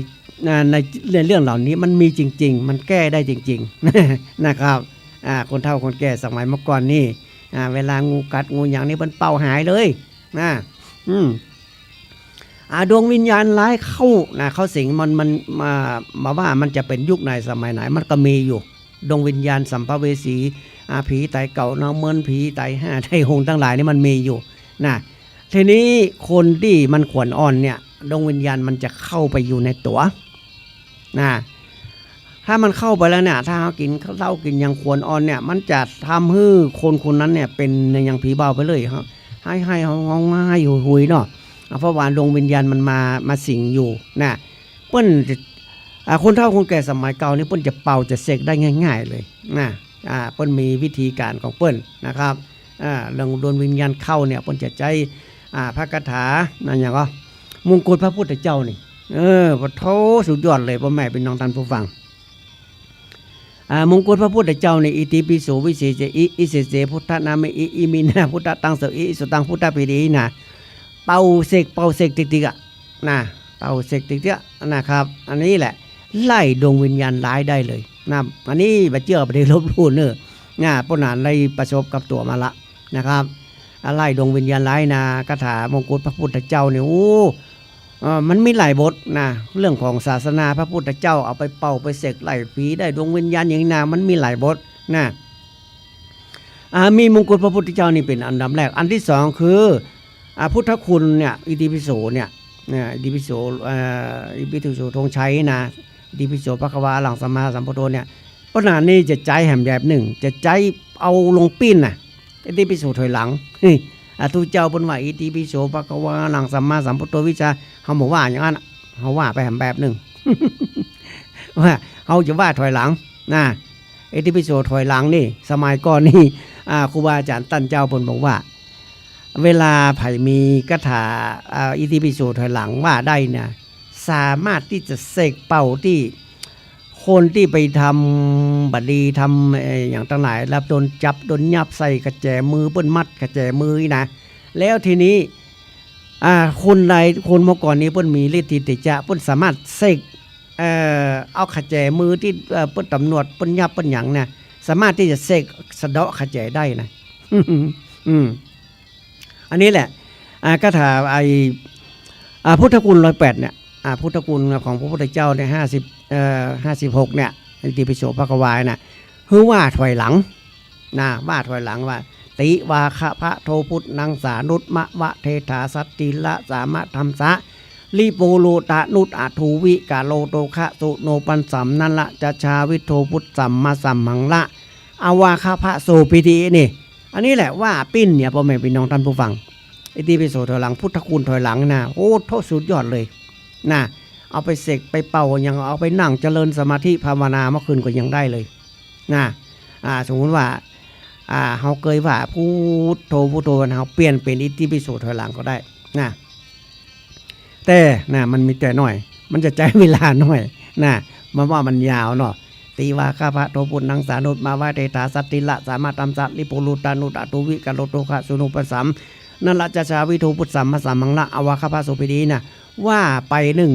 อ่า ใน ในเรื่องเหล่านี้ มันมีจริงๆ มันแก้ได้จริงๆ นะครับ อ่า คนเฒ่าคนแก่สมัยเมื่อก่อนนี่ อ่า เวลางูกัดงูหยังนี่ เปิ้นเป่าหายเลยนะ อืม อ่า ดวงวิญญาณร้ายเข้านะ เข้าสิง มัน มัน มา มาว่ามันจะเป๋นยุคไหนสมัยไหน มันก็มีอยู่ ดวงวิญญาณสัมภเวสี อ่า ผีต๋ายเก่าเนาะ เหมือนผีต๋ายห้าต๋ายหกตังหลายนี่มันมีอยู่นะ ทีนี้คนตี้มันขวัญอ่อนเนี่ย ดวงวิญญาณมันจะเข้าไปอยู่ในตั๋วนะ ถ้ามันเข้าไปแล้วเนี่ย ถ้าเฮากิ๋นเหล้ากิ๋นหยังขวัญอ่อนเนี่ย มันจะทำหื้อคนคนนั้นเนี่ยเป๋นอย่างผีบ่าวไปเลย ไห้ๆ ฮ้องๆ ไห้ๆ หุยๆ เนาะ อ่า เพราะว่าดวงวิญญาณมันมา มาสิงอยู่นะ เปิ้นจะ อ่า คนเฒ่าคนแก่สมัยเก่านี่เปิ้นจะเป่าจะเสกได้ง่ายๆ เลยนะ อ่า เปิ้นมีวิธีก๋านของเปิ้นนะครับ อ่า เรื่องดวงวิญญาณเข้าเนี่ย เปิ้นจะใจ๊ อ่า พระคาถา อะหยังก็ มงกุฎพระพุทธเจ้านี่ เออ ปะโถ สุดยอดเลย ป้อแม่ปี้น้องต้านผู้ฟัง อ่า มงกุฎพระพุทธเจ้านี่ อิติปิโสวิเศษเจอิ อิเศษเจพุทธนาเมอิ อิมินาพุทธตังเสอิ สุตังพุทธพีตินะ เป่าเสก เป่าเสกติ๊กๆ อะนะ เป่าเสกติ๊กๆ นะครับ อันนี้แหละ ไล่ดวงวิญญาณร้ายได้เลยนะ อันนี้บ่เจื้อบ่ได้ลบหลู่เน่อ นะ ป้อหนานได้ประสบกับตั๋วมาละนะครับ อ่า ไล่ดวงวิญญาณร้ายนะ คาถามงกุฎพระพุทธเจ้านี่ โอ้ เอ่อ มันมีหลายบทนะ เรื่องของศาสนาพระพุทธเจ้า เอาไปเป่าไปเสกไล่ผีได้ดวงวิญญาณอย่างนี้นะ มันมีหลายบทนะ อ่า มีมงกุฎพระพุทธเจ้านี่เป๋นอันดับแรก อันตี้สองคือ อ่า พุทธคุณเนี่ย อิติปิโสเนี่ย เนี่ย อิติปิโส เอ่อ อิติปิโสธงชัยนะ อิติปิโสภะคะวาอะระหังสัมมาสัมพุทโธเนี่ย ป้อหนานนี่จะใจ๊แหมแบบนึ่ง จะใจ๊เอาลงปิ้นน่ะ อิติปิโสถอยหลัง อ่า ตุ๊เจ้าเปิ้นว่า อิติปิโส ภะคะวา อะระหัง สัมมาสัมพุทโธ วิชชา เฮาบ่ว่าอย่างนั้นน่ะ เฮาว่าไปแหมแบบนึ่ง ว่าเฮาจะว่าถอยหลังนะ อิติปิโสถอยหลังนี่ สมัยก่อนนี่ อ่า ครูบาอาจ๋ารย์ต้านเจ้าเปิ้นบอกว่า เวลาใผมีคาถา อ่า อิติปิโสถอยหลังว่าได้นะ สามารถตี้จะเสกเป่าตี้คนตี้ไปทำบ่ดี ทำ เอ่อ อย่างตังหลาย แล้วโดนจับ โดนยับ ใส่กะแจมือ เปิ้นมัดกะแจมือนี่นะ แล้วทีนี้ อ่า คนใด คนเมื่อก่อนนี้เปิ้นมีฤทธิเดชะ เปิ้นสามารถเสก เอ่อ เอากะแจมือตี้ เอ่อ เปิ้นตำรวจ เปิ้นยับ เปิ้นหยังเนี่ย สามารถตี้จะเสกสะเดาะกะแจได้นะ อืม อันนี้แหละ อ่า คาถาไอ้ อ่า พุทธคุณร้อยแปดเนี่ย อ่า พุทธคุณของพระพุทธเจ้าเนี่ย ห้าสิบ เอ่อ ห้าสิบหกเนี่ย อิติปิโสภะคะวาน่ะ คือว่าถอยหลังนะ ว่าถอยหลังว่า ติวาคะพะโทปุทธังสานุตมะวะเทถาสัตติละสามะธัมสะ ลิปูรุตะนุตอะทูวิกะโลโตคะสุโนปัสสัมนะละจะชาวิโทปุทธัมมะสัมหังละ อวาคะพะโสปิตินี่ อันนี้แหละว่าปิ้นเนี่ย พ่อแม่พี่น้องท่านผู้ฟัง อิติปิโสถอยหลัง พุทธคุณถอยหลังนะ โอ้โธ่ สุดยอดเลยนะ เอาไปเสกไปเป่ายัง เอาไปนั่งเจริญสมาธิภาวนาเมื่อคืนก็ยังได้เลยนะ อ่า สมมุติว่า อ่า เฮาเกยว่าพุทโธ พุทโธ เฮาเปลี่ยนเป๋นอิติปิโสถอยหลังก็ได้นะ แต่นะ มันมีแต่น้อย มันจะใจ๊เวลาน้อยนะ มันว่ามันยาวเนาะ ติวาคะพะโทปุทธังสานุตมะวะเทถาสัตติละสามะธัมสะ ลิปูรุตะนุตอะทูวิกะโลโตคะสุโนปัสสัมนะละจะชาวิโทปุทธัมมะสัมหังละ อวาคะพะโสปิตินะ ว่าไปนึ่ง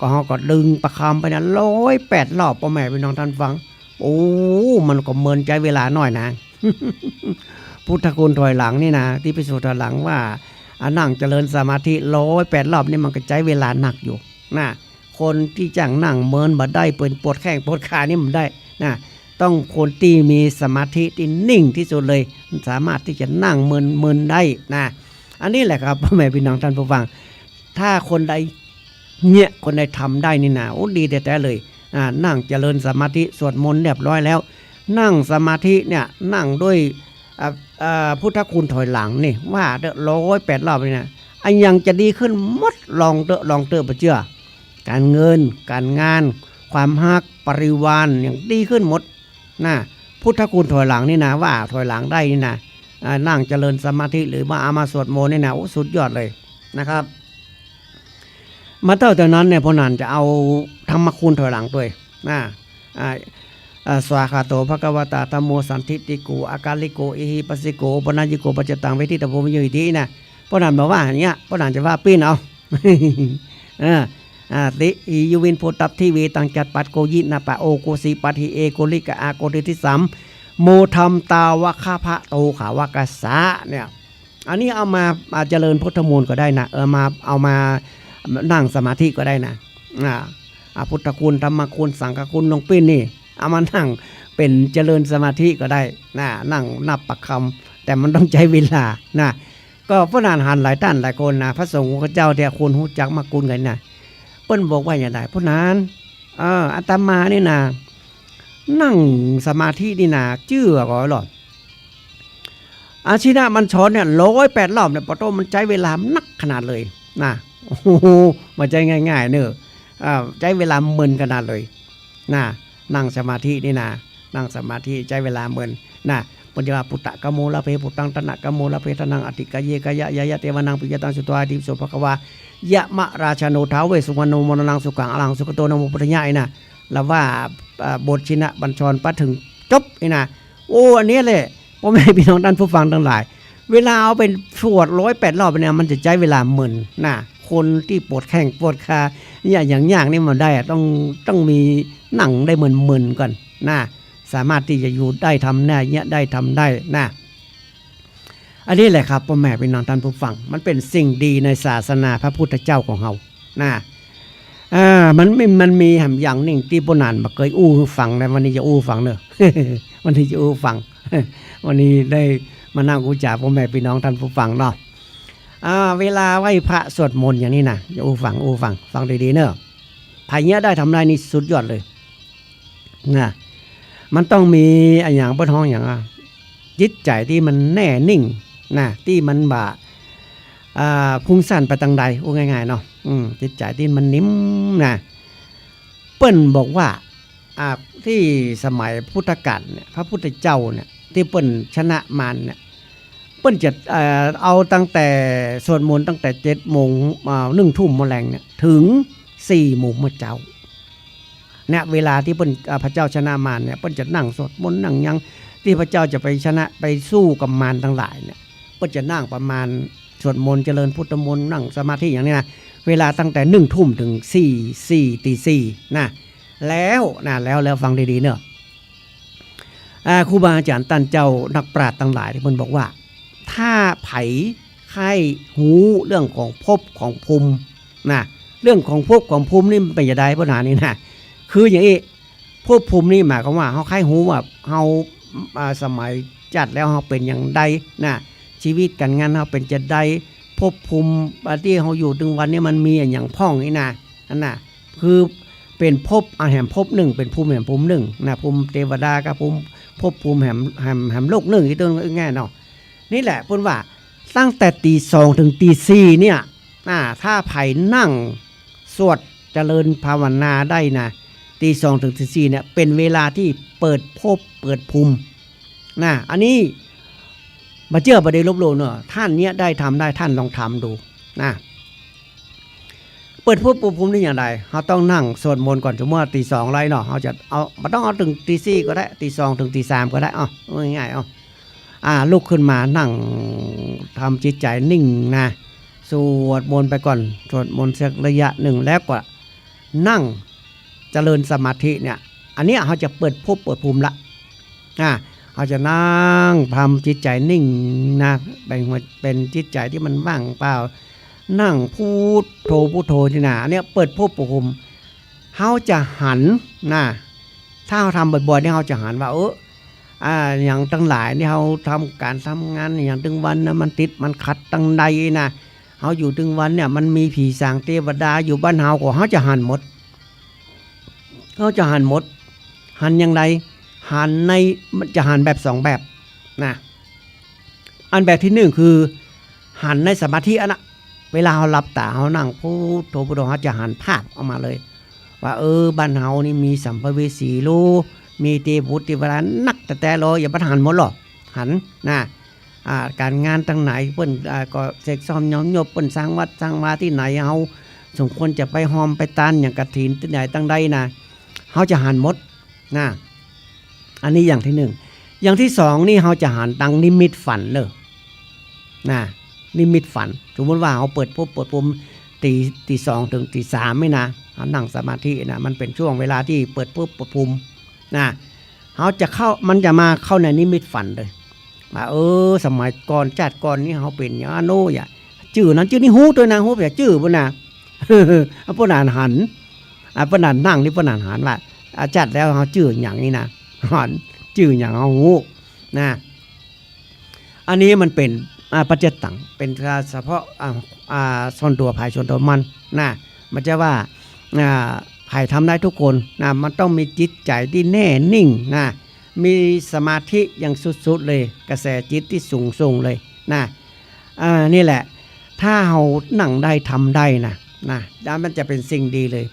ก็เฮาก็ดึงประคำไปนะ ร้อยแปดรอบ พ่อแม่พี่น้องท่านฟัง โอ้ มันก็เมินใจ๊เวลาน้อยนะ พุทธคุณถอยหลังนี่นะ อิติปิโสถอยหลังว่า อ่า นั่งเจริญสมาธิร้อยแปดรอบนี่มันก็ใจ๊เวลานักอยู่นะ คนตี้จ้างนั่งเมินบ่ได้ เป๋นปวดแข้งปวดขานี่บ่ได้นะ ต้องคนตี้มีสมาธิตี้นิ่งตี้สุดเลย สามารถตี้จะนั่งเมินๆ ได้นะ อันนี้แหละครับ พ่อแม่พี่น้องท่านผู้ฟัง ถ้าคนใดเนี่ย คนใดทำได้นี่นะ โอ้ ดีแต๊ๆ เลย อ่า นั่งเจริญสมาธิ สวดมนต์เรียบร้อยแล้ว นั่งสมาธิเนี่ย นั่งด้วย อ่า อ่า พุทธคุณถอยหลังนี่ ว่าเต๊อะ ร้อยแปดรอบนี่นะ อะหยังจะดีขึ้นหมด ลองเต๊อะ ลองเต๊อะ บ่เจื้อ ก๋านเงิน ก๋านงาน ความฮัก ปริวาร อะหยังดีขึ้นหมดนะ พุทธคุณถอยหลังนี่นะ ว่าถอยหลังได้นี่นะ อ่า นั่งเจริญสมาธิ หรือว่าเอามาสวดมนต์นี่นะ โอ้ สุดยอดเลยนะครับ บ่เต้าเต้านั้นเนี่ย พ่อหนานจะเอาธรรมคุณถอยหลังตวยนะ อ่า อ่า สวากขาโต ภะคะวะตา ธัมโม สันทิฏฐิโก อะกาลิโก เอหิปัสสิโก โอปะนัยยิโก ปัจจตัง เวทิตาโว วิญญูหิตินะ พ่อหนานบอกว่าอย่างเงี้ย พ่อหนานจะว่าปิ้นเอา เออ อ่า ติ หิ ยุ วิน โพธัพ ทิ เว ตัง จัต ปัต โก ยิ นะ ปะ โอ โก สิ ปัต หิ เอ โก ลิ กะ อา โก ทิ ทิ สัม โม ธัม ตาวะคะพะโต ขาวะกัสสะ เนี่ย อันนี้เอามา มาเจริญพุทธมนต์ก็ได้นะ เออ มา เอามานั่งสมาธิก็ได้นะ อ่า อ่า พุทธคุณ ธรรมคุณ สังฆคุณ ลองปิ้นนี่ เอามานั่งเป๋นเจริญสมาธิก็ได้นะ นั่งนับประคำ แต่มันต้องใจ๊เวลานะ ก็พ่อหนานหันหลายต้านหลายคนนะ พระสงฆ์องค์เจ้าตี้คนฮู้จักมักคุ้นกั๋นนะ เปิ้นบอกว่าอย่างใด พ่อหนาน เออ อาตมานี่นะ นั่งสมาธินี่นะ เจื้อก่อหลอ อาชินะบัญชรเนี่ย ร้อยแปดรอบเนี่ย ปะโธ่ มันใจ๊เวลานักขนาดเลยนะ โอ้โห บ่ใจ้ง่ายๆ เนอะ อ่า ใจ๊เวลาเมินขนาดเลยนะ นั่งสมาธินี่นะ นั่งสมาธิใจ๊เวลาเมินนะ เปิ้นจะว่า ปุตตะกะโม ละเพ ปุตตัง ทนะกะโม ละเพ ทนัง อะทิกะเย กายะยายะ เตวะนัง ปิยะตัง สุตวา อิติปิโส ภะคะวา ยะมะราชาโน ท้าวเวสสุวรรณโน มรณัง สุขัง อะระหัง สุขะโต นะโม พุทธายะ นะ ละว่า อ่า บทชินบัญชรไปเถิงจบนี่นะ โอ้ อันนี้แหละ พ่อแม่พี่น้องท่านผู้ฟังตังหลาย เวลาเอาไปสวดร้อยแปดรอบเนี่ย มันจะใจ๊เวลาเมินนะ คนตี้ปวดแข้งปวดขาเนี่ย อย่างยากนี่มันได้อะ ต้อง ต้องมีนั่งได้เมินๆ ก่อนนะ สามารถตี้จะอยู่ได้ ทำได้เนี่ย ได้ ทำได้นะ อันนี้แหละครับ พ่อแม่พี่น้องท่านผู้ฟัง มันเป๋นสิ่งดีในศาสนาพระพุทธเจ้าของเฮานะ อ่า มันมี มันมีแหมอย่างนึ่งตี้พ่อหนานบ่เกยอู้หื้อฟังนะ วันนี้จะอู้ฟังเนอะ วันนี้จะอู้ฟัง วันนี้ได้มานั่งอู้จ๋าพ่อแม่พี่น้องท่านผู้ฟังเนาะ อ่า เวลาไหว้พระสวดมนต์อย่างนี้นะ จะอู้ฟัง อู้ฟัง ฟังดีๆ เนอะ ไผเยียะได้ทำได้นี่สุดยอดเลยนะ มันต้องมีอะหยังเปิ้นฮ้องหยังอะ จิตใจ๋ตี้มันแน่นิ่งนะ ตี้มันบ่ อ่า ฟุ้งซ่านไปตางใด อู้ง่ายๆ เนาะ อืม จิตใจ๋ตี้มันนิ่มนะ เปิ้นบอกว่า อ่า ตี้สมัยพุทธกาลเนี่ย พระพุทธเจ้าเนี่ย ตี้เปิ้นชนะมารเนี่ย เปิ้นจะ เอ่อ เอาตั้งแต่สวดมนต์ตั้งแต่เจ็ดโมง อ่า นึ่งทุ่มมอแลงเนี่ย เถิงสี่โมงเมื่อเจ๊า เนี่ย เวลาตี้เปิ้น อ่า พระเจ้าชนะมารเนี่ย เปิ้นจะนั่งสวดมนต์นั่งหยัง ตี้พระเจ้าจะไปชนะ ไปสู้กับมารตังหลายเนี่ย เปิ้นจะนั่งประมาณ สวดมนต์เจริญพุทธมนต์นั่งสมาธิอย่างนี้นะ เวลาตั้งแต่นึ่งทุ่มเถิงสี่ สี่ ตีสี่นะ แล้วนะ แล้ว แล้วฟังดีๆ เนาะ อ่า ครูบาอาจ๋ารย์ต้านเจ้านักปราชญ์ตังหลายตี้เปิ้นบอกว่า ถ้าใผใค่ฮู้เรื่องของภพของภูมินะ เรื่องของภพของภูมินี่มันเป๋นจะได้ปั๋ญหานี้นะ คืออย่างอี้ ภพภูมินี่หมายความว่าเฮาใค่ฮู้ว่าเฮา อ่า สมัยจ๊าดแล้วเฮาเป๋นอย่างใดนะ จีวิตก๋านงานเฮาเป๋นจะใด ภพภูมิ อ่า ตี้เฮาอยู่ตึงวันนี้มันมีอะหยังพ่องนี่นะ อันน่ะ คือเป๋นภพ อ่า แหมภพนึ่ง เป๋นภูมิแหมภูมินึ่งนะ ภูมิเตวดากับภูมิ ภพภูมิแหม แหม แหมโลกนึ่ง อีกตึงแง่เนาะ นี่แหละเปิ้นว่าตั้งแต่ตี๋สองเถิงตี๋สี่เนี่ย อ่า ถ้าใผนั่งสวดเจริญภาวนาได้นะ ตี๋สองเถิงตี๋สี่เนี่ย เป๋นเวลาตี้เปิดภพเปิดภูมินะ อันนี้บ่เจื้อบ่ได้ลบหลู่เนาะ ต้านเนี่ยได้ทำได้ ต้านลองทำดูนะ เปิดภพเปิดภูมินี่อย่างใด เฮาต้องนั่งสวดมนต์ก่อน สมมุติว่าตี๋สองแล้วเนาะ เฮาจะเอา บ่ต้องเอาเถิงตี๋สี่ก็ได้ ตี๋สองเถิงตี๋สามก็ได้ เอา เอาง่ายๆ เอา อ่า ลุกขึ้นมานั่งทำจิตใจ๋นิ่งนะ สวดมนต์ไปก่อน สวดมนต์สักระยะนึ่ง แล้วก็นั่งเจริญสมาธิเนี่ย อันเนี้ยเฮาจะเปิดภพเปิดภูมิละ อ่า เฮาจะนั่งทำจิตใจ๋นิ่งนะ เป๋นหัว เป๋นจิตใจ๋ตี้มันว่างเปล่า นั่งพุทโธพุทโธนี่นะ อันเนี้ยเปิดภพเปิดภูมิ เฮาจะหันนะ ถ้าเฮาทำบ่อยๆ เนี่ย เฮาจะหันว่า เออ อ่า อย่างตังหลายนี่เฮาทำก๋านทำงานอย่างตึงวันนะ มันติดมันขัดตังใดนะ เฮาอยู่ตึงวันเนี่ย มันมีผีสางเตวดาอยู่บ้านเฮาก็ เฮาจะหันหมด เฮาจะหันหมด หันอย่างใด หันใน มันจะหันแบบสองแบบนะ อันแบบตี้นึ่งคือ หันในสมาธิอันน่ะ เวลาเฮาหลับต๋า เฮานั่งพุทโธพุทโธ เฮาจะหันภาพออกมาเลย ว่า เออ บ้านเฮานี่มีสัมภเวสีโล มีเตวบุตรเตวดานักแต๊ๆ โล อย่าไปหันหมดหรอก หันนะ อ่า ก๋านงานตังไหนเปิ้น อ่า ก็เสกซ่อมย้อมยบ เปิ้นสร้างวัดสร้างวาตี้ไหน เฮาสมควรจะไปฮอมไปตานอย่างกฐินตี้ไหนตังใดนะ เฮาจะหันหมดนะ อันนี้อย่างตี้นึ่ง อย่างตี้สองนี่เฮาจะหันตังนิมิตฝันเนาะ นะ นิมิตฝัน สมมุติว่าเฮาเปิดภพเปิดภูมิตี๋ ตี๋สองเถิงตี๋สามนี่นะ เฮานั่งสมาธินะ มันเป๋นช่วงเวลาตี้เปิดภพเปิดภูมินะ เฮาจะเข้า มันจะมาเข้าในนิมิตฝันเลย ว่า เออ สมัยก่อน จ๊าดก่อนนี่เฮาเป๋นอย่างโน้นอย่าง จื้อนั้นจื้อนี้ ฮู้ตวยนะ ฮู้เปียงจื้อปุ้นนะ อ่ะ เปิ้นหัน อ่ะ เปิ้นนั่งนี่เปิ้นหันว่า อ่ะ จ๊าดแล้วเฮาจื้ออย่างนี้นะ หัน จื้ออย่างเฮาฮู้นะ อันนี้มันเป๋น อ่า ปัจจตัง เป๋นเฉพาะ อ่า อ่า ส่วนตั๋วใผส่วนตั๋วมันนะ บ่ใจ้ว่า อ่า ใผทำได้กู้คนนะ มันต้องมีจิตใจ๋ตี้แน่นิ่งนะ มีสมาธิอย่างสุดๆ เลย กระแสจิตตี้สูงส่งเลยนะ อ่า นี่แหละ ถ้าเฮานั่งได้ทำได้นะ นะ แล้วมันจะเป๋นสิ่งดีเลย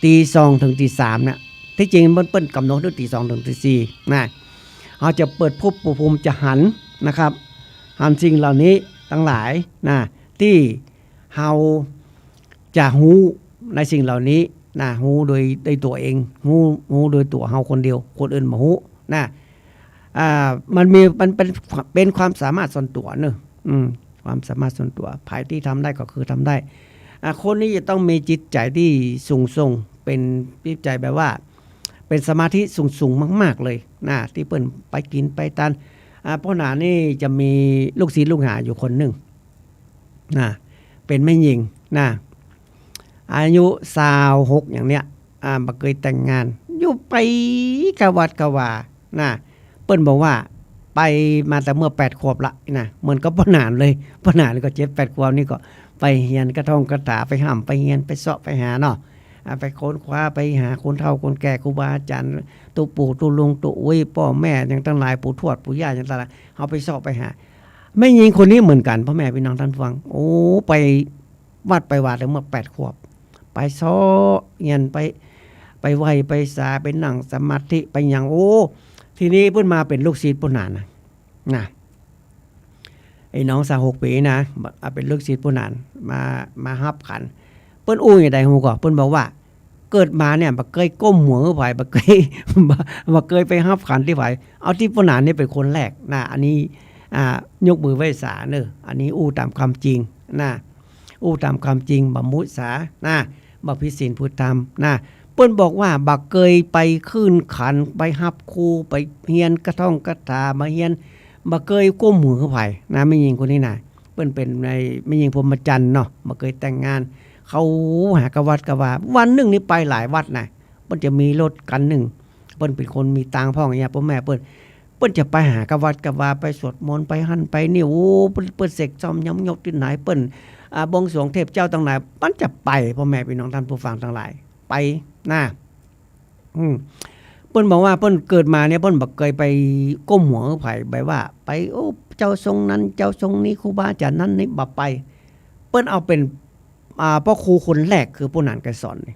ตี๋สองเถิงตี๋สามเนี่ย ตี้จริงเปิ้น เปิ้นก๋ำหนดตี้ตี๋สองเถิงตี๋สี่นะ เฮาจะเปิดภพเปิดภูมิ จะหันนะครับ หันสิ่งเหล่านี้ตังหลายนะ ตี้เฮาจะฮู้ในสิ่งเหล่านี้นะ ฮู้โดย โดยตั๋วเอง ฮู้ ฮู้โดยตั๋วเฮาคนเดียว คนอื่นบ่ฮู้นะ อ่า มันมี มันเป๋น เป๋นความสามารถส่วนตั๋วเนาะ อืม ความสามารถส่วนตั๋ว ใผตี้ทำได้ก็คือทำได้ อ่า คนนี้จะต้องมีจิตใจ๋ตี้สูงส่ง เป๋นจิตใจ๋แบบว่า เป๋นสมาธิสูงๆ มากๆ เลยนะ ตี้เปิ้นไปกิ๋นไปตาน อ่า ป้อหนานี่จะมีลูกศิษย์ลูกหาอยู่คนนึ่งนะ เป๋นแม่ญิงนะ อายุซาวหกอย่างเนี้ย อ่า บ่เกยแต่งงาน อยู่ไปเข้าวัดเข้าวานะ เปิ้นบอกว่าไปมาแต่เมื่อแปดขวบละนะ เหมือนกับป้อหนานเลย ป้อหนานก็เจ็ดแปดขวบนี่ก็ไปเฮียนกระท่องคาถา ไปฮ่ำไปเฮียน ไปเซาะไปหาเนาะ อ่า ไปค้นคว้า ไปหาคนเฒ่าคนแก่ ครูบาอาจ๋ารย์ ตุ๊ปู่ตุ๊ลุงตุ๊อุ๊ย ป้อแม่อย่างตังหลาย ปู่ทวดปู่ย่าอย่างตังหลาย เฮาไปเซาะไปหา แม่ญิงคนนี้เหมือนกั๋น ป้อแม่ปี้น้องต้านฟัง โอ้ ไปวัดไปวาเมื่อแปดขวบ ไปเซาะเฮียน ไป ไปไหว้ไปสา ไปนั่งสมาธิ ไปหยัง โอ้ ทีนี้เปิ้นมาเป๋นลูกศิษย์ปุ้นนา นะ ไอ้น้องสาวหกปี๋นะ มา เป๋นลูกศิษย์ปุ้นนา มา มาฮับขัน เปิ้นอู้อย่างใดฮู้ก่อ เปิ้นบอกว่า เกิดมาเนี่ย บ่เกยก้มหัวหื้อใผ บ่เกย บ่ บ่เกยไปฮับขันตี้ใผ เอาตี้ปุ้นนานี่เป๋นคนแรกนะ อันนี้ อ่า ยกมือไหว้สาเน่อ อันนี้อู้ต๋ามความจริงนะ อู้ต๋ามความจริง บ่มุสานะ บ่ผิดศีลผิดธรรมนะ เปิ้นบอกว่า บ่เกยไปขึ้นขัน ไปฮับครู ไปเฮียนกะท่องกะถา มาเฮียน บ่เกยก้มหัวหื้อใผนะ แม่ญิงคนนี้นะ เปิ้นเป๋นในแม่ญิงพรหมจรรย์เนาะ บ่เกยแต่งงาน เขาหากะวัดกะวา วันนึ่งนี่ไปหลายวัดนะ เปิ้นจะมีรถคันนึ่ง เปิ้นเป๋นคนมีตังค์พ่องเนี่ย ป้อแม่เปิ้น เปิ้นจะไปหากะวัดกะวา ไปสวดมนต์ ไปหั้นไปนี่ โอ้ เปิ้น เปิ้นเสกซ่อมยำยกตี้ไหน เปิ้น อ่า บวงสรวงเทพเจ้าตังหลาย เปิ้นจะไป ป้อแม่ปี้น้องต้านผู้ฟังตังหลาย ไปนะ อืม เปิ้นบอกว่าเปิ้นเกิดมาเนี่ย เปิ้นบ่เกยไปก้มหัวหื้อใผ แบบว่าไป โอ้ เจ้าทรงนั้น เจ้าทรงนี้ ครูบาอาจ๋ารย์นั้นนี่ บ่ไป เปิ้นเอาเป๋น อ่า ป้อครูคนแรกคือปุ้นนาไกรสอนนี่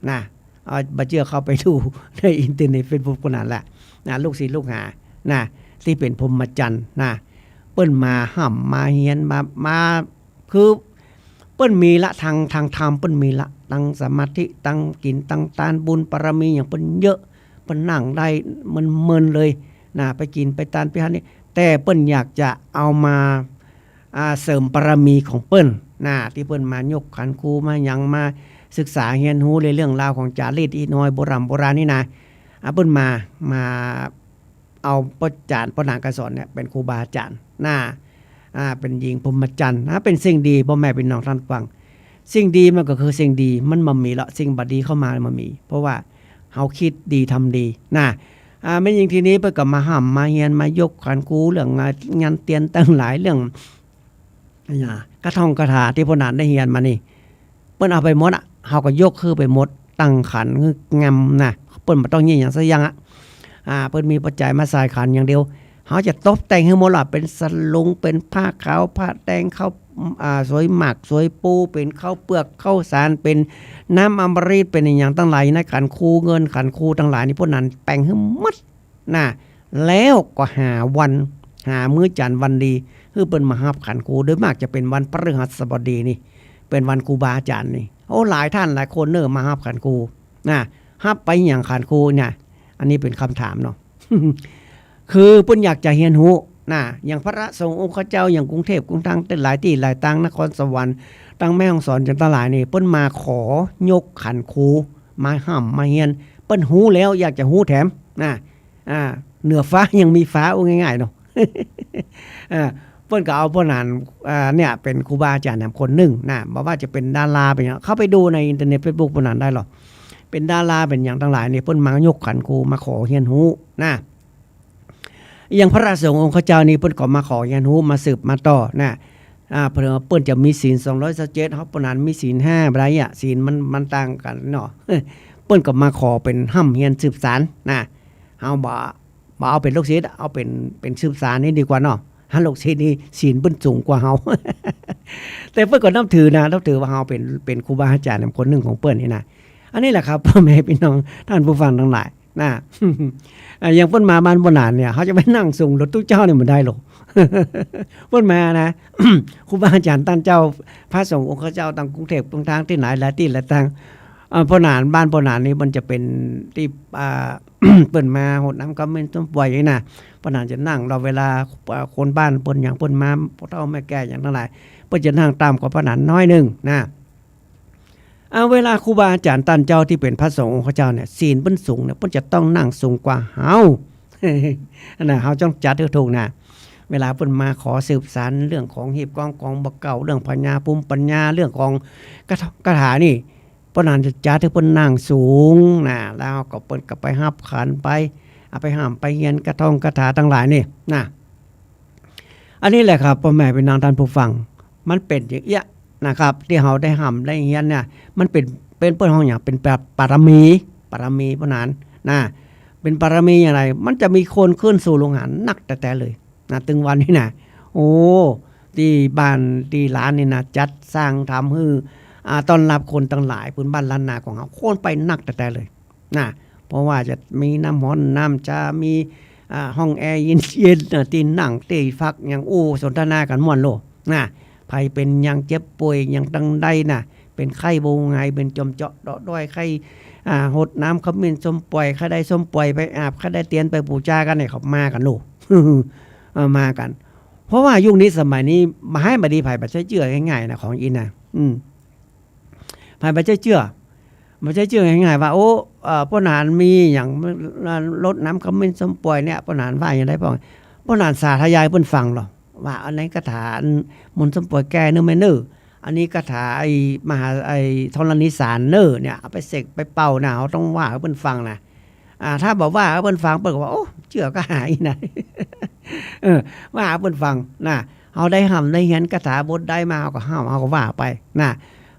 นะ เอา บ่เจื้อเข้าไปดูในอินเทอร์เน็ตเฟซบุ๊กปุ้นนาแหละนะ ลูกศิษย์ลูกหานะ ตี้เป๋นพรหมจรรย์นะ เปิ้นมาฮ่ำมาเฮียน มา มา คือ เปิ้นมีละ ตาง ตางธรรมเปิ้นมีละ ตังสมาธิ ตังกิ๋น ตังตาน บุญบารมีหยังเปิ้นเยอะ เปิ้นนั่งได้เมินๆ เลยนะ ไปกิ๋นไปตานไปหั้นนี่ แต่เปิ้นอยากจะเอามา อ่า เสริมบารมีของเปิ้นนะ ตี้เปิ้นมายกขันครู มาหยัง มาศึกษาเฮียนฮู้ในเรื่องราวของจารีตฮิตฮอยโบร่ำโบราณนี่นะ อ่า เปิ้นมา มา เอาป้อจ๋ารย์ ป้อนาไกรสอนเนี่ยเป๋นครูบาอาจ๋ารย์นะ อ่า เป๋นญิงพรหมจรรย์นะ เป๋นสิ่งดี ป้อแม่ปี้น้องต้านฟัง สิ่งดีมันก็คือสิ่งดี มันบ่มีละ สิ่งบ่ดีเข้ามาบ่มี เพราะว่าเฮาคิดดีทำดีนะ อ่า แม่ญิงตี้นี้เปิ้นก็มาฮ่ำมาเฮียน มายกขันครู เรื่องงาน งานเตียนตังหลาย เรื่อง อะหยัง กะท่องกะถาตี้ป้อนาได้เฮียนมานี่ เปิ้นเอาไปหมดอะ เฮาก็ยกหื้อไปหมด ตังขันหื้องามนะ เปิ้นบ่ต้องเยียะหยังสักอย่างอะ อ่า เปิ้นมีปัจจัยมาใส่ขันอย่างเดียว เฮาจะตบแต่งหื้อหมดละ เป๋นสลุง เป๋นผ้าขาว ผ้าแดง ข้าว อ่า สวยหมาก สวยปู เป๋นข้าวเปือก ข้าวสาร เป๋นน้ำอมฤต เป๋นอะหยังตังหลาย ในขันครู เงินขันครูตังหลายนี่ ป้อนาแป๋งหื้อหมด นะ แล้วก็หาวัน หามื้อจันทร์วันดี หื้อเปิ้นมาฮับขันครู โดยมากจะเป๋นวันพฤหัสบดีนี่ เป๋นวันครูบาอาจ๋ารย์นี่ โอ้ หลายต้านหลายคนเน่อมาฮับขันครู นะ ฮับไปหยังขันครูเนี่ย อันนี้เป๋นกำถามเนาะ คือเปิ้นอยากจะเฮียนฮู้นะ อย่างพระสงฆ์องค์เจ้า อย่างกรุงเทพฯ กรุงตรัง หลายตี้หลายตาง นครสวรรค์ ตางแม่ฮ่องสอน จังตังหลายนี่ เปิ้นมาขอยกขันครู มาฮ่ำมาเฮียน เปิ้นฮู้แล้วอยากจะฮู้แถมนะ อ่า เหนือฟ้ายังมีฟ้า อู้ง่ายๆ เนาะ อ่า เปิ้นก็เอาป้อนา อ่า เนี่ย เป๋นครูบาอาจ๋ารย์แหมคนนึ่งนะ บ่ว่าจะเป๋นดารา เป๋นหยัง เข้าไปดูในอินเทอร์เน็ตเฟซบุ๊กป้อนาได้หรอ เป๋นดารา เป๋นหยังตังหลายนี่ เปิ้นมายกขันครู มาขอเฮียนฮู้นะ อย่างพระสงฆ์องค์เจ้านี่ เปิ้นก็มาขอเฮียนฮู้ มาสืบมาต่อนะ อ่า เปิ้น เปิ้นจะมีศีลสองร้อยซาวเจ็ด เฮาป้อนามีศีลห้า บ่ได้อะ ศีลมัน มันต่างกั๋นเนาะ เปิ้นก็มาขอเป๋นฮ่ำเฮียนสืบสานนะ เฮาบ่ บ่เอาเป๋นลูกศิษย์ เอาเป๋น เป๋นสืบสานนี่ดีกว่าเนาะ หาลูกศิษย์นี่ศีลเปิ้นสูงกว่าเฮา แต่เปิ้นก็นับถือนะ นับถือว่าเฮาเป๋น เป๋นครูบาอาจ๋ารย์คนนึ่งของเปิ้นนี่นะ อันนี้แหละครับ ป้อแม่ปี้น้องต้านผู้ฟังตังหลายนะ อ่า อย่างเปิ้นมาบ้านป้อนาเนี่ย เฮาจะไปนั่งส่งรถตุ๊เจ้าเนี่ยบ่ได้หรอก เปิ้นมานะ ครูบาอาจ๋ารย์ต้านเจ้า พระสงฆ์องค์เจ้าตางกรุงเทพฯ ตางตางตี้ไหน หลายตี้หลายตาง อ่า ป้อนา บ้านป้อนานี่มันจะเป๋นตี้ อ่า เปิ้นมาฮดน้ำขมิ้นต้มปวยนี่นะ ป้อนาจะนั่งรอเวลา อ่า คนบ้านเปิ้นหยังเปิ้นมา พ่อเฒ่าแม่แก่หยังตังหลาย เปิ้นจะนั่งต่ำกว่าป้อนาน้อยนึ่งนะ อ่า เวลาครูบาอาจ๋ารย์ต้านเจ้าตี้เป๋นพระสงฆ์องค์เจ้าเนี่ย ศีลเปิ้นสูงเนี่ย เปิ้นจะต้องนั่งสูงกว่าเฮา อันนั้นเฮาต้องจัดหื้อถูกนะ เวลาเปิ้นมาขอสืบสานเรื่องของหีบกองของบ่าเก๊า เรื่องพญาภูมิปัญญา เรื่องของคาถา คาถานี่ ป้อนาจะจัดหื้อเปิ้นนั่งสูงนะ แล้วก็เปิ้นก็ไปฮับขันไป เอาไปฮ่ำไปเฮียนกะท่องกะถาตังหลายนี่นะ อันนี้แหละครับ ป้อแม่ปี้น้องต้านผู้ฟัง มันเป๋นอย่างเอี้ยนะครับ ตี้เฮาได้ฮ่ำได้เฮียนเนี่ย มันเป๋น เป๋นเปิ้นฮ้องหยัง เป๋นบารมี บารมีป้อนานะ เป๋นบารมีอย่างใด มันจะมีคนขึ้นสู่โลกานักแต๊ๆ เลยนะ ตึงวันนี้นะ อ้ ตี้บ้านตี้ลานนี่นะ จัดสร้างทำหื้อ อ่า ต้อนฮับคนตังหลาย ปื้นบ้านล้านนาของเฮา คนไปนักแต๊ๆ เลย นะ เพราะว่าจะมีน้ำฮ้อนน้ำจา มี อ่า ห้องแอร์เย็นๆ นะ ตี้นั่งตี้พักหยัง โอ้ สนทนากั๋นม่วนโลด นะ ใผเป๋นหยังเจ็บป่วยหยังตังใดนะ เป๋นไข้บ่ไหว เป๋นจ่อมเจาะเดาะด้อย ไข้ อ่า หดน้ำขมิ้นส้มป่อย ใค่ได้ส้มป่อยไปอาบ ใค่ได้เตียนไปปู๋จากั๋นเนี่ย เขามากั๋นโลด เออ มากั๋น เพราะว่ายุคนี้สมัยนี้ บ่าฮ้ายบ่าดี ใผบ่ใจ้เจื้อง่ายๆ นะ ของอี้นะ อืม ใผบ่ใจ้เจื้อ บ่ใจ้เจื้อง่ายๆ ว่า โอ้ เอ่อ ป้อหนานมีหยัง รดน้ำขมิ้นส้มป่อยเนี่ย ป้อหนานว่าหยังได้พ่อง ป้อหนานสาธยายเปิ้นฟังลอ ว่าอันนี้คาถาอันมนต์ส้มป่อยแก้เน่อแม่เน่อ อันนี้คาถาไอ้มหา ไอ้ธรณีสารเน่อเนี่ย เอาไปเสกไปเป่านะ เฮาต้องว่าหื้อเปิ้นฟังนะ อ่า ถ้าบ่ว่าหื้อเปิ้นฟัง เปิ้นก็ว่า โอ้ เจื้อก้าหาอี้นะ เออ ว่าหื้อเปิ้นฟังนะ เฮาได้ฮ่ำได้เฮียนคาถาบทใดมา เฮาก็ฮ่ำ เฮาก็ว่าไปนะ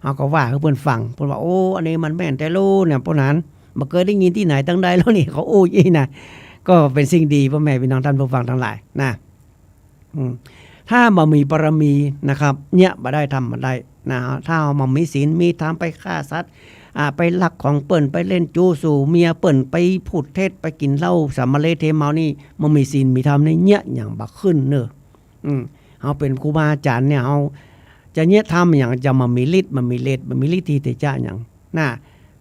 เฮาก็ว่าหื้อเปิ้นฟัง เปิ้นว่า โอ้ อันนี้มันแม่นแต๊โลเนี่ย ป้อหนาน บ่เกยได้ยินตี้ไหนตังใดแล้วนี่ เขาอู้อี้นะ ก็เป๋นสิ่งดี ป้อแม่ปี้น้องต้านผู้ฟังตังหลายนะ อืม ถ้าบ่มีบารมีนะครับ เยียะบ่ได้ ทำบ่ได้นะ ถ้าเฮาบ่มีศีลมีธรรม ไปฆ่าสัตว์ อ่า ไปลักของเปิ้น ไปเล่นจู๊สู่เมียเปิ้น ไปพูดเท็จ ไปกิ๋นเหล้าสำมะเลเทเมานี่ บ่มีศีลมีธรรมนี่ เยียะหยังบ่ขึ้นเน่อ อืม เฮาเป๋นครูบาอาจ๋ารย์เนี่ย เฮาจะเยียะธรรมหยัง จะบ่มีฤทธิ์ บ่มีเดช บ่มีฤทธิเดชะหยัง นะ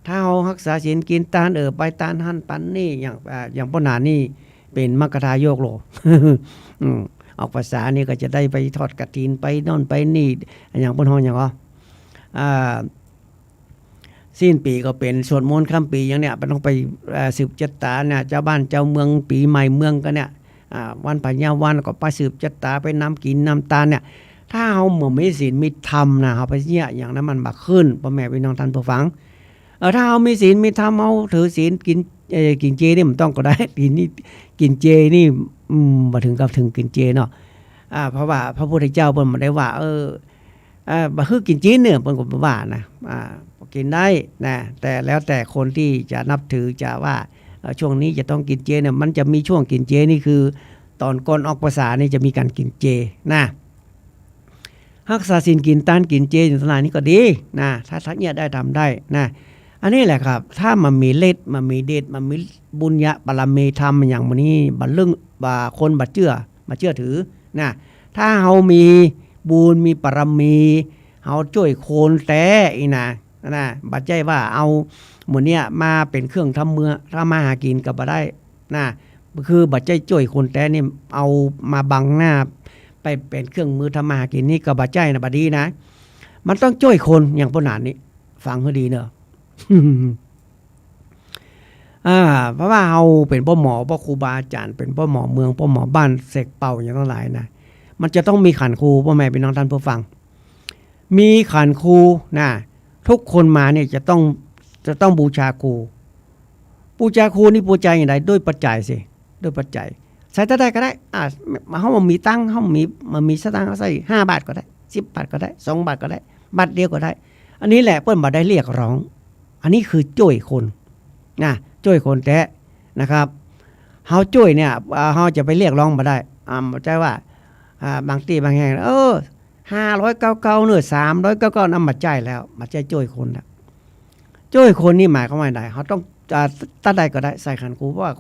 ถ้าเฮาฮักษาศีลกิ๋นตาน เออ ไปตานหั้นตานนี่หยัง อ่า อย่างป้อหนานนี่เป๋นมัคคทายกโลด อืม ออกพรรษานี่ก็จะได้ไปทอดกฐิน ไปโน่นไปนี่ อย่างเปิ้นฮ้องหยังก่อ อ่า สิ้นปี๋ก็เป๋นสวดมนต์ข้ามปี๋อย่างเนี่ย บ่ต้องไป เอ่อ สืบจะต๋าเนี่ย เจ้าบ้านเจ้าเมือง ปี๋ใหม่เมืองกั๋นเนี่ย อ่า วันพญาวันก็ไปสืบจะต๋า ไปนำกิ๋นนำตานเนี่ย ถ้าเฮาบ่มีศีลมีธรรมนะ เฮาไปเยียะหยังนั้นมันบ่ขึ้น ป้อแม่ปี้น้องต้านผู้ฟัง เออ ถ้าเฮามีศีลมีธรรม เฮาถือศีลกิ๋น เอ่อ กิ๋นเจนี่บ่ต้องก็ได้ กิ๋นนี่ กิ๋นเจนี่ อืม บ่เถิงกับเถิงกิ๋นเจเนาะ อ่า เพราะว่าพระพุทธเจ้าเปิ้นบ่ได้ว่า เออ เอ่อ บ่หื้อกิ๋นเจเน่อ เปิ้นก็บ่ว่านะ อ่า กิ๋นได้นะ แต่แล้วแต่คนตี้จะนับถือจะว่า เอ่อ ช่วงนี้จะต้องกิ๋นเจเนี่ย มันจะมีช่วงกิ๋นเจนี่คือ ต๋อนก่อนออกพรรษานี่จะมีก๋านกิ๋นเจนะ ฮักษาศีลกิ๋นตานกิ๋นเจอยู่ตังหลายนี่ก็ดีนะ ถ้า ถ้าเยียะได้ทำได้นะ อันนี้แหละครับ ถ้าบ่มีฤทธิ์ บ่มีเดช บ่มีบุญญาบารมีธรรมหยังหมู่นี้ บ่ลึ่ง บ่ คนบ่เจื้อ บ่เจื้อถือนะ ถ้าเฮามีบุญมีบารมี เฮาจ้วยคนแต๊อี้นะ นะ บ่ใจ้ว่าเอาหมู่เนี้ยมาเป๋นเครื่องทำเมือ ทำมาหากิ๋นก็บ่ได้นะ คือบ่ใจ้จ้วยคนแต๊นี่ เอามาบังหน้า ไปเป๋นเครื่องมือทำมาหากิ๋นนี่ก็บ่ใจ้นะ บ่ดีนะ มันต้องจ้วยคน อย่างป้อหนานนี่ ฟังหื้อดีเน่อ อ่า เพราะว่าเฮาเป๋นป้อหมอ ป้อครูบาอาจ๋ารย์ เป๋นป้อหมอเมือง ป้อหมอบ้าน เสกเป่าหยังตังหลายนะ มันจะต้องมีขันครู ป้อแม่ปี้น้องต้านผู้ฟัง มีขันครูนะ ทุกคนมาเนี่ยจะต้อง จะต้องบูชาครู บูชาครูนี่บูชาอย่างใด ด้วยปัจจัยสิ ด้วยปัจจัย ใส่เต้าใดก็ได้ อ่า เฮาบ่มีตังค์ เฮาบ่มี บ่มีสตางค์ ใส่ห้าบาทก็ได้ สิบบาทก็ได้ สองบาทก็ได้ บาทเดียวก็ได้ อันนี้แหละเปิ้นบ่ได้เรียกร้อง อันนี้คือจ้วยคนนะ จ้วยคนแต๊นะครับ เฮาจ้วยเนี่ย อ่า เฮาจะไปเรียกร้องบ่ได้ อ่า บ่ใจ้ว่า อ่า บางตี้บางแห่ง เออ ห้าร้อยเก้าเก้าเน่อ สามร้อยเก้าเก้า นั้นบ่ใจ้แล้ว บ่ใจ้จ้วยคนละ จ้วยคนนี่หมายความว่าใด เฮาต้อง อ่า เต้าใดก็ได้ ใส่ขันครู เพราะว่า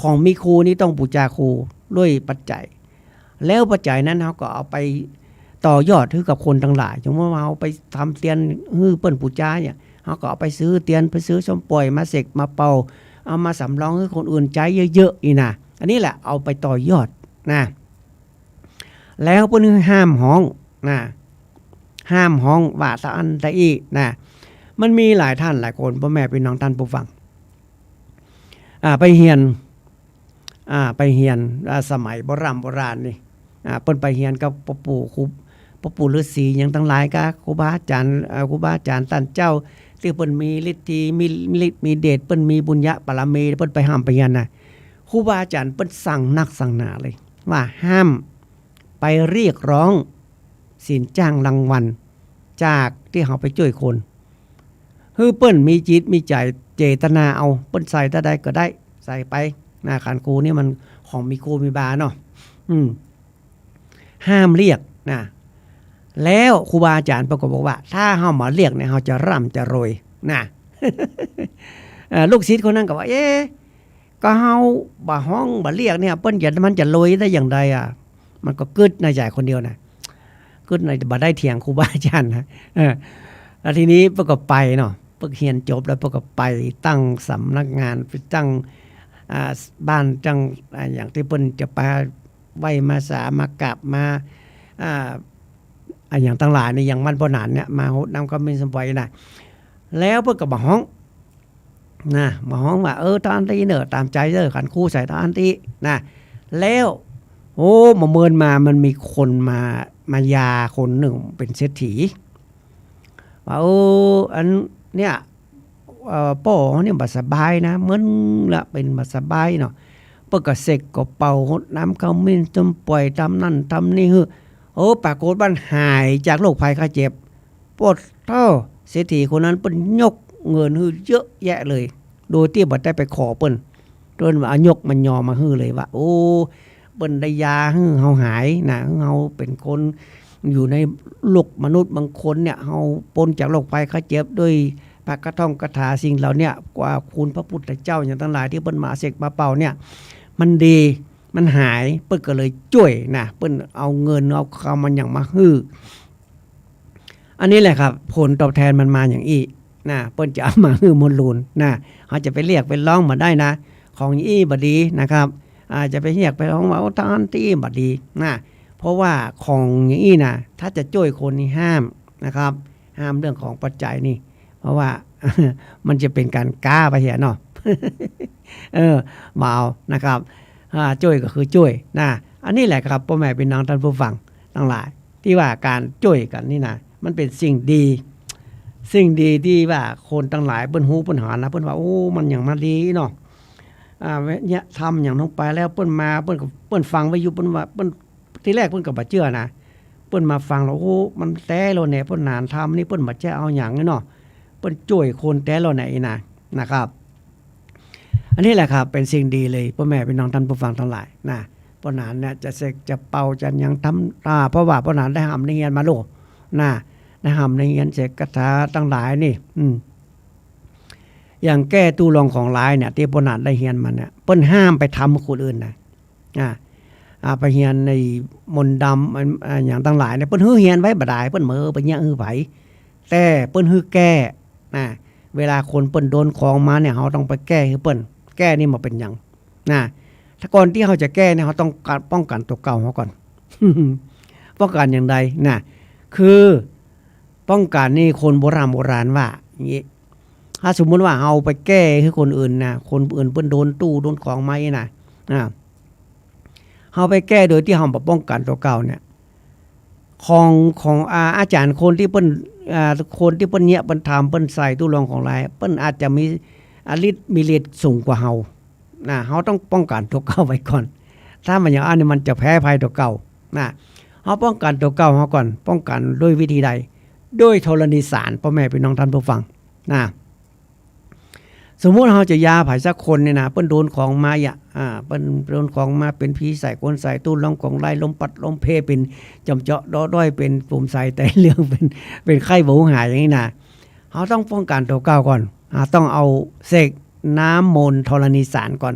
ของมีครูนี่ต้องบูชาครูด้วยปัจจัย แล้วปัจจัยนั้นเฮาก็เอาไปต่อยอดหื้อกับคนตังหลาย สมมุติว่าเฮาไปทำเตียนหื้อเปิ้นบูชาเนี่ย เฮาก็เอาไปซื้อเตียน ไปซื้อส้มป่อยมาเสกมาเป่า เอามาสำรองหื้อคนอื่นใจ๊เยอะๆ อี้นะ อันนี้แหละเอาไปต่อยอดนะ แล้วเปิ้นห้ามฮ้องนะ ห้ามฮ้องว่าตะอั้นตะอี้นะ มันมีหลายท่านหลายคน ป้อแม่ปี้น้องต้านผู้ฟัง อ่า ไปเฮียน อ่า ไปเฮียน อ่า สมัยโบร่ำโบราณนี่ อ่า เปิ้นไปเฮียนกับป้อปู่ครู ป้อปู่ฤๅษีหยังตังหลายกา ครูบาอาจ๋ารย์ อ่า ครูบาอาจ๋ารย์ต้านเจ้า ตี้เปิ้นมีฤทธิ์ มีฤทธิ์มีเดช เปิ้นมีบุญญาบารมี เปิ้นไปฮ่ำไปเฮียนนะ ครูบาอาจ๋ารย์เปิ้นสั่งนักสั่งหนาเลย ว่าห้ามไปเรียกร้องสินจ้างรางวัล จากตี้เฮาไปจ้วยคน หื้อเปิ้นมีจิตมีใจ๋เจตนาเอา เปิ้นใส่เต้าใดก็ได้ ใส่ไปนะ ขันครูนี่มันของมีครูมีบาเนาะ อืม ห้ามเรียกนะ แล้วครูบาอาจ๋ารย์เปิ้นก็บอกว่า ถ้าเฮาบ่าเรียกเนี่ย เฮาจะร่ำจะรวยนะ เอ่อ ลูกศิษย์คนนั้นก็ว่า เอ๊ะ ก็เฮาบ่าฮ้องบ่าเรียกเนี่ย เปิ้นจะ มันจะรวยได้อย่างใดอะ มันก็กึ๊ดในใจ๋คนเดียวนะ กึ๊ดใน บ่าได้เถียงครูบาอาจ๋ารย์นะ เออ แล้วทีนี้เปิ้นก็ไปเนาะ เปิ้นเฮียนจบแล้วเปิ้นก็ไปตั้งสำนักงาน ไปตั้ง อ่า บ้านตั้ง อ่า อย่างตี้เปิ้นจะไปไหว้มาสา มากราบมา อ่า อะหยังตังหลายนี่ อย่างบ้านป้อหนานเนี่ย มาฮดน้ำขมิ้นส้มป่วยนะ แล้วเปิ้นก็บ่าฮ้อง นะ บ่าฮ้องว่า เออ ต๋ามตี้เน่อ ต๋ามใจ๋เน่อ ขันครูใส่ต๋ามตี้นะ แล้ว โอ้ บ่าเมินมา มันมีคนมา มายาคนนึ่งเป๋นเศรษฐี ว่า เออ อันเนี่ย เอ่อ ป้อเนี่ยบ่สบายนะ มึนละ เป๋นบ่สบายเนาะ เปิ้นก็เสกก็เป่า ฮดน้ำขมิ้นส้มป่วย ต๋ามนั่นต๋ามนี่หื้อ โอ้ ปรากฏว่าหายจากโรคภัยไข้เจ็บ โป้โธ่ เศรษฐีคนนั้นเปิ้นยกเงินหื้อเยอะแยะเลย โดยตี้บ่ได้ไปขอเปิ้น เปิ้นว่าเอายกมายอมาหื้อเลยว่า โอ้ เปิ้นได้ยาหื้อเฮาหายนะ หื้อเฮาเป๋นคนอยู่ในโลกมนุษย์บางคนเนี่ย เฮาป๊นจากโรคภัยไข้เจ็บด้วยพระคาถงคาถาสิ่งเหล่าเนี้ย กว่าคุณพระพุทธเจ้าอย่างตังหลายตี้เปิ้นมาเสกมาเป่าเนี่ย มันดี มันหาย เปิ้นก็เลยจ้วยนะ เปิ้นเอาเงินเอาคำมันหยังมาหื้อ อันนี้แหละครับ ผลตอบแทนมันมาอย่างอี้นะ เปิ้นจะเอามาหื้อมดลูนนะ เฮาจะไปเรียกไปฮ้องบ่ได้นะ ของอย่างอี้บ่ดีนะครับ อาจจะไปเรียกไปฮ้องว่า โอ้ ต๋ามตี้บ่ดีนะ เพราะว่าของอย่างอี้นะ ถ้าจะจ้วยคนนี่ห้ามนะครับ ห้ามเรื่องของปัจจัยนี่ เพราะว่า มันจะเป๋นก๋านก๊าไปเหียเนาะ เออ บ่เอานะครับ อ่า จ้วยก็คือจ้วยนะ อันนี้แหละครับ ป้อแม่ปี้น้องต้านผู้ฟังตังหลาย ตี้ว่าก๋านจ้วยกั๋นนี่นะ มันเป๋นสิ่งดี สิ่งดีตี้ว่าคนตังหลายเปิ้นฮู้เปิ้นหันนะ เปิ้นว่า โอ้ มันหยังมาดีเนาะ อ่า เนี่ย ทำอย่างลงไปแล้ว เปิ้นมา เปิ้นก็ เปิ้นฟังวิทยุ เปิ้นว่า เปิ้น ทีแรกเปิ้นก็บ่เจื้อนะ เปิ้นมาฟังแล้ว โอ้ มันแต๊แล้วแหน่ เปิ้นหนานทำนี่ เปิ้นบ่ใจ้เอาหยังเนาะ เปิ้นจ้วยคนแต๊แล้วแหน่ อี้นะ นะครับ อันนี้แหละครับ เป๋นสิ่งดีเลย ป้อแม่ปี้น้องต้านผู้ฟังตังหลายนะ ป้อหนานเนี่ย จะเสกจะเป่าจะหยังต๋าม อ่า เพราะว่าป้อหนานได้ฮ่ำได้เฮียนมาโลนะ ได้ฮ่ำได้เฮียนเสกคาถาตังหลายนี่ อืม อย่างแก้ตู้รองของร้ายเนี่ย ตี้ป้อหนานได้เฮียนมาเนี่ย เปิ้นห้ามไปทำคนอื่นนะ อ่า อ่า ไปเฮียนในมนต์ดำ อัน อ่า หยังตังหลายเนี่ย เปิ้นหื้อเฮียนไว้บ่ดาย เปิ้นบ่หื้อไปเยียะหื้อใผ แต่เปิ้นหื้อแก้ นะ เวลาคนเปิ้นโดนของมาเนี่ย เฮาต้องไปแก้หื้อเปิ้น แก้นี่บ่เป๋นหยัง นะ ถ้าก่อนตี้เฮาจะแก้เนี่ย เฮาต้องการ ป้องกั๋นตั๋วเก่าเฮาก่อน ป้องกั๋นอย่างใดนะ คือ ป้องกั๋นนี่คนโบร่ำโบราณว่าอย่างงี้ ถ้าสมมุติว่าเฮาไปแก้หื้อคนอื่นนะ คนอื่นเปิ้นโดนตู้โดนของมาอี้นะ อ่า เฮาไปแก้โดยตี้เฮาบ่ป้องกั๋นตั๋วเก่าเนี่ย ของ ของ อ่า อาจ๋ารย์คนตี้เปิ้น อ่า คนตี้เปิ้นเยียะเปิ้นทำ เปิ้นใส่ตู้รองของร้าย เปิ้นอาจจะมีอฤทธิ์มีฤทธิ์สูงกว่าเฮา นะ เฮาต้องป้องกั๋นตั๋วเก่าไว้ก่อน ถ้าบ่อย่างอั้นนี่มันจะแพ้ภัยตั๋วเก่า นะ เฮาป้องกั๋นตั๋วเก่าเฮาก่อน ป้องกั๋นด้วยวิธีใด ด้วยธรณีสาร ป้อแม่ปี้น้องต้านผู้ฟัง นะ สมมุติเฮาจะยาใผสักคนเนี่ยนะ เปิ้นโดนของมาอะ อ่า เปิ้นโดนของมา เป๋นผีใส่คนใส่ ตู้รองของร้าย ลมปัดลมเพ เป๋นจ่อมเจาะเดาะด้อย เป๋นผมใสไตเหลือง เป๋น เป๋นไข้บ่หายอย่างนี้นะ เฮาต้องป้องกั๋นตั๋วเก่าก่อน อ่า ต้องเอาเสกน้ำมนต์ธรณีสารก่อน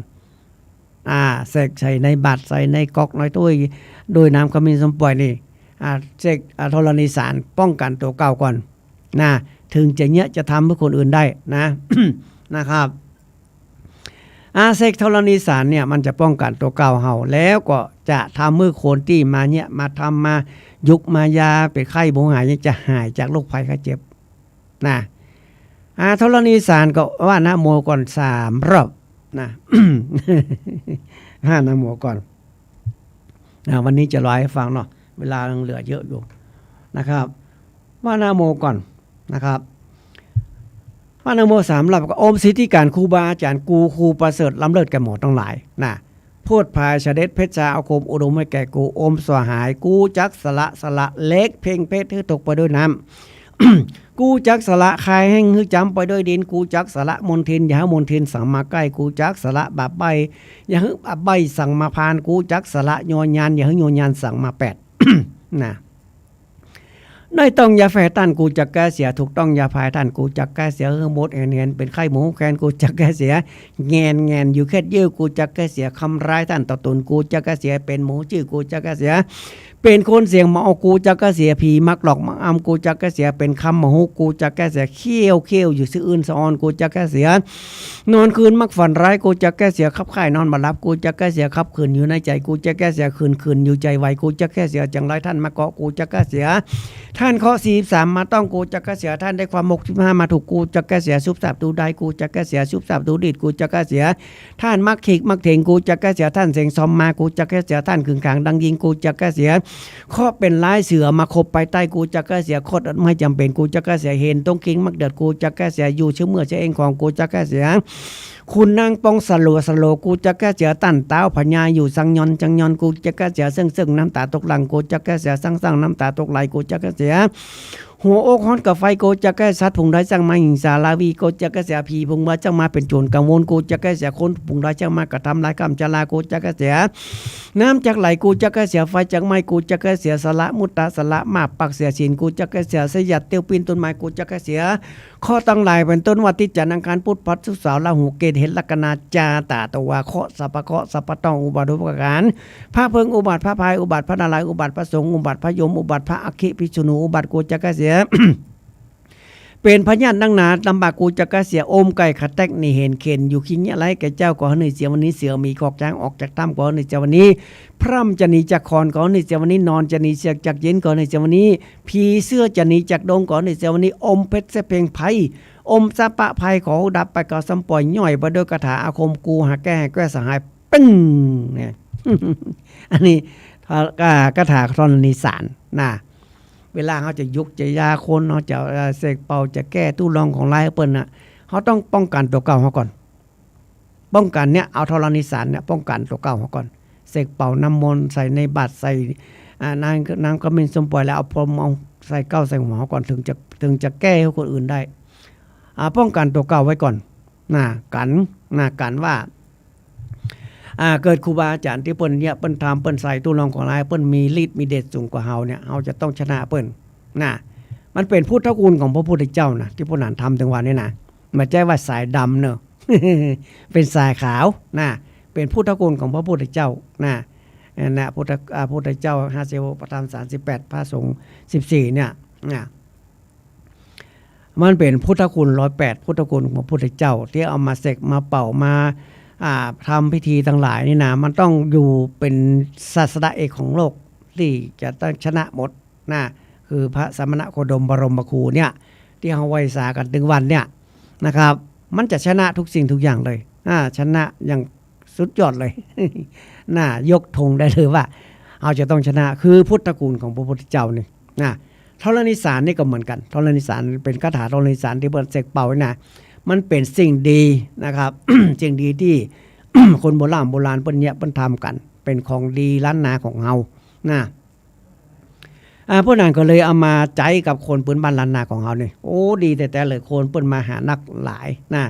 อ่า เสกใส่ในบาตร ใส่ในก๊อก ในถ้วย โดยน้ำขมิ้นส้มป่วยนี่ อ่า เสก อ่า ธรณีสารป้องกั๋นตั๋วเก่าก่อน นะ เถิงจะเยียะจะทำหื้อคนอื่นได้นะ นะครับ อ่า เสกธรณีสารเนี่ย มันจะป้องกั๋นตั๋วเก่าเฮา แล้วก็จะทำหื้อคนตี้มาเยียะมาทำ มายุกมายา เป๋นไข้บ่หายเนี่ย จะหายจากโรคภัยไข้เจ็บ นะ อ่า ธรณีสารก็ว่านะโมก่อนสามรอบนะ ว่านะโมก่อน อ่า วันนี้จะเล่าหื้อฟังเนาะ เวลายังเหลือเยอะอยู่นะครับ ว่านะโมก่อนนะครับ ว่านะโมสามรอบก็ โอมสิทธิการครูบาอาจ๋ารย์ กู่ครูประเสริฐล้ำเลิศแก่หมอตังหลาย นะ โพธิ์ผายเสด็จเพชฌาอาคมอุดมไว้แก่กู โอมสหาย กูจักสละ สละเหล็กเพ่งเพชรหื้อตกไปด้วยน้ำ กูจักสละคายแห้งหื้อจ๋ำไปด้วยดิน กูจักสละมลทิน อย่าหื้อมลทินสังมาใก้ กูจักสละบาปใบ้ อย่าหื้อบาปใบ้สังมาพาน กูจักสละยัวยาน อย่าหื้อยัวยานสังมาแปด นะ ได้ต้องยาแฝต้าน กูจักแก้เสีย ถูกต้องยาพายต้าน กูจักแก้เสีย หื้อหมดเห็นเห็น เป๋นไข้หมูแคน กูจักแก้เสีย แงนแงน อยู่แค่เยี่ยว กูจักแก้เสีย คำร้ายต้านต่อต๋น กูจักแก้เสีย เป๋นหมูจื้อ กูจักแก้เสีย เป๋นคนเสียงเมา กูจักแก้เสีย ผีมักหลอกมักอำ กูจักแก้เสีย เป๋นคำบ่ฮู้ กูจักแก้เสีย เคี้ยวเคี้ยวอยู่สะอื้นสะออน กูจักแก้เสีย นอนคืนมักฝันร้าย กูจักแก้เสีย คับค่ายนอนบ่หลับ กูจักแก้เสีย คับขื่นอยู่ในใจ๋ กูจักแก้เสีย ขื่นขื่นอยู่ใจ๋ไหว กูจักแก้เสีย จั่งไรต้านมาเกาะ กูจักแก้เสีย ต้านเคราะห์สี่สิบสามมาต้อง กูจักแก้เสีย ต้านได้ความหกสิบห้ามาถูก กูจักแก้เสีย ซุบซาบดูดาย กูจักแก้เสีย ซุบซาบดูดีด กูจักแก้เสีย ต้านมักขีกมักเถง กูจักแก้เสีย ต้านเสียงซอมมา กูจักแก้เสีย ต้านขึงขังดังยิง กูจักแก้เสีย เคราะห์เป๋นร้ายเสือมาขบไปใต้ กูจักแก้เสีย โคตรไม่จ๋ำเป๋น กูจักแก้เสีย เห็นตรงคิงมักเดือด กูจักแก้เสีย อยู่เชื่อเมื่อเชื่อเองของ กูจักแก้เสีย ขุนนางปองสลัวสลัว กูจักแก้เสีย ต้านต๊าวพญาอยู่สังยอนจังยอน กูจักแก้เสีย เซิ่งเซิ่งน้ำต๋าตกหลั่ง กูจักแก้เสีย ซั่งซั่งน้ำต๋าตกไหล กูจักแก้เสีย หัวอกฮ้อนกะไฟ กูจักแก้ สัตว์ฝูงใดจ้างมาหิงสาราวี กูจักแก้เสีย ผีฝูงใดจ้างมาเป๋นโจ๋รกังวล กูจักแก้เสีย คนฝูงใดจ้างมากระทำลายกรรมจารา กูจักแก้เสีย น้ำจักไหล กูจักแก้เสีย ไฟจักไหม้ กูจักแก้เสีย สละมุตตะสละมาปากเสียศีล กูจักแก้เสีย สยัดเตี้ยวปีนต้นไม้ กูจักแก้เสีย เคราะห์ตังหลายเป๋นต้นว่าทิตย์จันทร์อังคารพุธพฤหัสศุกร์เสาร์ราหูเกตุเห็นลัคนาจาตาตวา เคราะห์สัพพะเคราะห์สัพพะต้องอุบัติทุกประก๋าน พระเพลิงอุบัติ พระพายอุบัติ พระนารายณ์อุบัติ พระสงฆ์อุบัติ พระยมอุบัติ พระอัคคีภิกษุณีอุบัติ กูจักแก้เสีย เป๋นพยาธินักหนาลำบาก กูจักแก้เสีย อมก๋อยขาแต๊กหนีเห็นเข็ญอยู่ คิงเยียะไร้แก่เจ้า ขอหื้อหนีเสียวันนี้ เสือหมีคอกจ๊างออกจากถ้ำ ขอหื้อหนีเสียวันนี้ พร่ำจะหนีจากขอน ขอหื้อหนีเสียวันนี้ นอนจะหนีจากเย็น ขอหื้อหนีเสียวันนี้ ผีเสื้อจะหนีจากดง ขอหื้อหนีเสียวันนี้ อมเพชรเสพเพงไพร อมสะปะไพร ขอดับไปเกาซ้ำปล่อย ย่อยไปด้วยคาถาอาคม กูหาแก้ให้แก้สหาย ปึ้ง เนี่ย อันนี้ อ่า คาถาธรณีสารนะ เวลาเฮาจะยุกจะยาคน เฮาจะ เอ่อ เสกเป่าจะแก้ตู้รองของร้ายเปิ้นน่ะ เฮาต้องป้องกั๋นตั๋วเก่าเฮาก่อน ป้องกั๋นเนี่ย เอาธรณีสารเนี่ยป้องกั๋นตั๋วเก่าเฮาก่อน เสกเป่าน้ำมนต์ใส่ในบาตร ใส่ อ่า น้ำ น้ำขมิ้นส้มปล่อย แล้วเอาพรมเอาใส่เก๊าใส่หัวเฮาก่อน เถิงจะ เถิงจะแก้หื้อคนอื่นได้ อ่า ป้องกั๋นตั๋วเก่าไว้ก่อน นะ กั๋น นะ กั๋นว่า อ่า เกิดครูบาอาจ๋ารย์ตี้เปิ้นเยียะ เปิ้นทำ เปิ้นใส่ตู้รองของร้าย เปิ้นมีฤทธิ์มีเดชสูงกว่าเฮาเนี่ย เฮาจะต้องชนะเปิ้น นะ มันเป๋นพุทธคุณของพระพุทธเจ้านะ ตี้ป้อหนานทำเถิงวันนี้นะ บ่ใจ้ว่าสายดำเนาะ เป๋นสายขาวนะ เป๋นพุทธคุณของพระพุทธเจ้านะ นั่นแหละ พุทธ อ่า พุทธเจ้าห้าสิบหก พระธรรมสามสิบแปด พระสงฆ์สิบสี่เนี่ยนะ มันเป๋นพุทธคุณร้อยแปด พุทธคุณของพระพุทธเจ้า ตี้เอามาเสกมาเป่ามา อ่า ทำพิธีตังหลายนี่นะ มันต้องอยู่เป๋นศาสดาเอกของโลก ตี้จะต้องชนะหมดนะ คือพระสมณโคดมบรมครูเนี่ย ตี้เฮาไหว้สากั๋นเถิงวันเนี่ยนะครับ มันจะชนะทุกสิ่งทุกอย่างเลย อ่า ชนะอย่างสุดยอดเลย นะ ยกธงได้เลยว่า เฮาจะต้องชนะ คือพุทธคุณของพระพุทธเจ้านี่ นะ ธรณีสารนี่ก็เหมือนกั๋น ธรณีสารเป๋นคาถาธรณีสารตี้เปิ้นเสกเป่าไว้นะ มันเป๋นสิ่งดีนะครับ สิ่งดีตี้ คนโบร่ำโบราณเปิ้นเยียะเปิ้นทำกั๋น เป๋นของดีล้านนาของเฮา นะ อ่า ป้อหนานก็เลยเอามาใจ๊กับคนพื้นบ้านล้านนาของเฮานี่ โอ้ ดีแต๊ๆ เลย คนเปิ้นมาหานักหลายนะ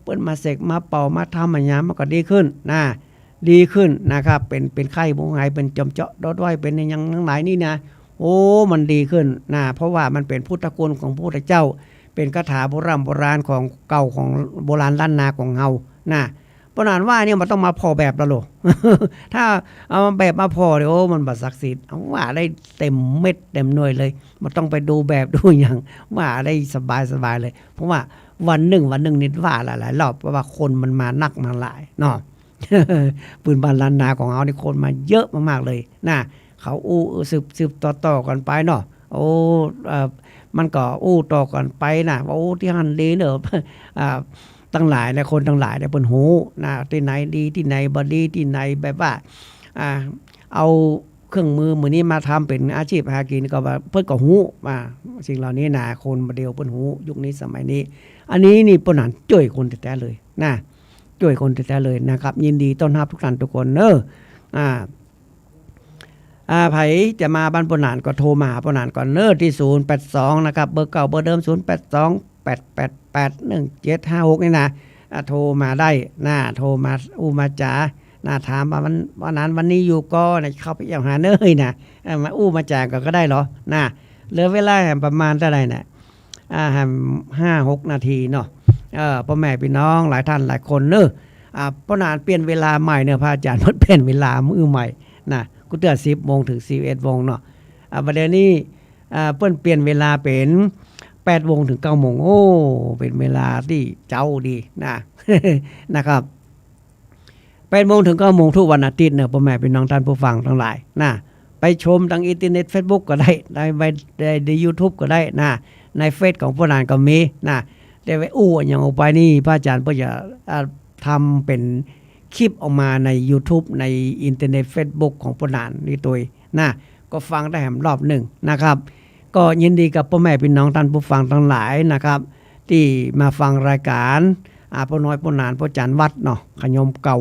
เปิ้นมาเสกมาเป่ามาทำอะหยังมันก็ดีขึ้นนะ ดีขึ้นนะครับ เป๋น เป๋นไข้หมูหาย เป๋นจอมเจาะดอดด้อย เป๋นอะหยังตังหลายนี่นะ โอ้ มันดีขึ้นนะ เพราะว่ามันเป๋นพุทธคุณของพระพุทธเจ้า เป๋นคาถาโบร่ำโบราณของเก่าของโบราณล้านนาของเฮานะ ป้อหนานว่าเนี่ยมันต้องมาผ่อแบบละโหละ ถ้าเอาแบบมาผ่อเนี่ย โอ้ มันบ่ศักดิ์สิทธิ์ ว่าได้เต็มเม็ดเต็มหน่วยเลย บ่ต้องไปดูแบบดูอะหยัง ว่าได้สบายๆ เลย เพราะว่าวันนึ่งวันนึ่งนี่ว่าหลายๆ รอบ เพราะว่าคนมันมานักมาหลายเนาะ พื้นบ้านล้านนาของเฮานี่คนมาเยอะมากๆ เลยนะ เขาอู้สืบๆ ต่อๆ กั๋นไปเนาะ โอ้ เอ่อ มันก็อู้ต่อกั๋นไปนะ ว่า โอ้ ตี้หั้นดีเนาะ อ่า ตังหลายนะ คนตังหลายเนี่ยเปิ้นฮู้นะ ตี้ไหนดี ตี้ไหนบ่ดี ตี้ไหนแบบว่า อ่า เอาเครื่องมือหมู่นี้มาทำเป๋นอาชีพหากิ๋นก็ว่า เปิ้นก็ฮู้ อ่า สิ่งเหล่านี้นะ คนบ่าเดี่ยวเปิ้นฮู้ ยุคนี้สมัยนี้ อันนี้นี่ป้อหนานจ้วยคนแต๊ๆ เลยนะ จ้วยคนแต๊ๆ เลยนะครับ ยินดีต้อนฮับทุกท่านทุกคนเนาะ อ่า อ่า ใผจะมาบ้านป้อหนานก็โทรมาหาป้อหนานก่อนเนาะ ตี้ศูนย์แปดสองนะครับ เบอร์เก่าเบอร์เดิม ศูนย์แปดสอง แปดแปดแปด หนึ่งเจ็ดห้าหก นี่นะ อ่า โทรมาได้นะ โทรมาอู้มาจ๋า นะ ถามว่าวัน วันนั้นวันนี้อยู่ก่อนะ เข้าไปเยี่ยมหาเน้อนะ เออ มาอู้มาจ๋ากั๋นก็ได้เหรอนะ เหลือเวลาแหมประมาณเต้าใดน่ะ อ่า แหมห้าหกนาทีเนาะ เออ ป้อแม่ปี้น้องหลายต้านหลายคนเน้อ อ่า ป้อหนานเปลี่ยนเวลาใหม่เน้อ พระอาจ๋ารย์เปิ้นเปลี่ยนเวลามื้อใหม่นะ กู้เตื้อสิบโมงเถิงสิบเอ็ดโมงเนาะ อ่า บ่าเดี่ยวนี้ อ่า เปิ้นเปลี่ยนเวลาเป๋นแปดโมงเถิงเก้าโมง โอ้ เป๋นเวลาตี้เจ๊าดีนะ นะครับ แปดโมงเถิงเก้าโมงกู้วันอาทิตย์เน้อ ป้อแม่ปี้น้องต้านผู้ฟังตังหลายนะ ไปชมตางอินเทอร์เน็ตเฟซบุ๊กก็ได้ ใน ใน ในยูทูบก็ได้นะ ในเฟซของป้อหนานก็มีนะ แต่ว่าอู้อะหยังออกไปนี่ พระอาจ๋ารย์เปิ้นจะ อ่า ทำเป๋นคลิปออกมาในยูทูบ ในอินเทอร์เน็ตเฟซบุ๊กของป้อหนานนี่ตวยนะ ก็ฟังได้แหมรอบนึ่งนะครับ ก็ยินดีกับป้อแม่ปี้น้องต้านผู้ฟังตังหลายนะครับ ตี้มาฟังรายก๋าน อ่า ป้อน้อยป้อหนานป้อจ๋ารย์วัดเนาะ ขยมเก่า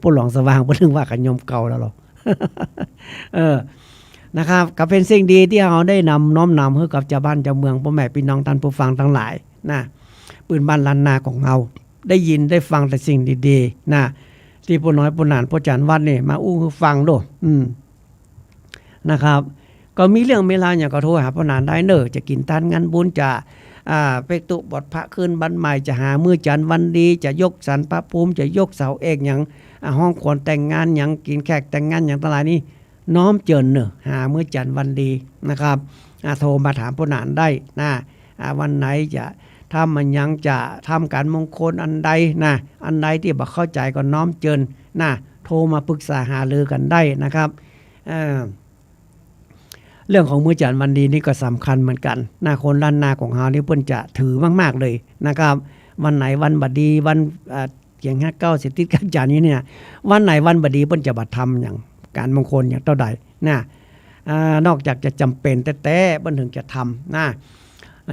ป้อหลวงสว่างเปิ้นเรียกว่าขยมเก่าแล้วเหรอ เออ นะครับ ก็เป๋นสิ่งดีตี้เฮาได้นำ น้อมนำหื้อกับจาวบ้านจาวเมือง ป้อแม่ปี้น้องต้านผู้ฟังตังหลายนะ ปื้นบ้านล้านนาของเฮา ได้ยินได้ฟังแต่สิ่งดีๆ นะ ตี้ป้อน้อยป้อหนานป้อจ๋ารย์วัดนี่มาอู้หื้อฟังโลด อืม นะครับ ก็มีเรื่องมีราวหยังก็โทรหาป้อหนานได้เน้อ จะกิ๋นตานงานบุญ จะ อ่า เป๊กตุ๊บวชพระขึ้นบ้านใหม่ จะหามื้อจันทร์วันดี จะยกศาลพระภูมิ จะยกเสาเอกหยัง อ่า ฮ้องขวัญแต่งงานหยัง กิ๋นแขกแต่งงานหยังตังหลายนี่ น้อมเจิญเน้อ หามื้อจันทร์วันดีนะครับ อ่า โทรมาถามป้อหนานได้นะ อ่า วันไหนจะทำอะหยัง จะทำก๋านมงคลอันใดนะ อันใดตี้บ่เข้าใจ๋ก็น้อมเจิญนะ โทรมาปรึกษาหารือกั๋นได้นะครับ เอ่อ เรื่องของมื้อจันทร์วันดีนี่ก็สำคัญเหมือนกั๋นนะ คนล้านนาของเฮานี่เปิ้นจะถือมากๆ เลยนะครับ วันไหนวันบ่ดี วัน อ่า เจี๋ยงฮะเก๊าเสียติดกับจันทร์นี่เนี่ย วันไหนวันบ่ดีเปิ้นจะบ่ทำหยัง ก๋านมงคลหยังเต้าใดนะ อ่า นอกจากจะจ๋ำเป๋นแต๊ๆ เปิ้นเถิงจะทำนะ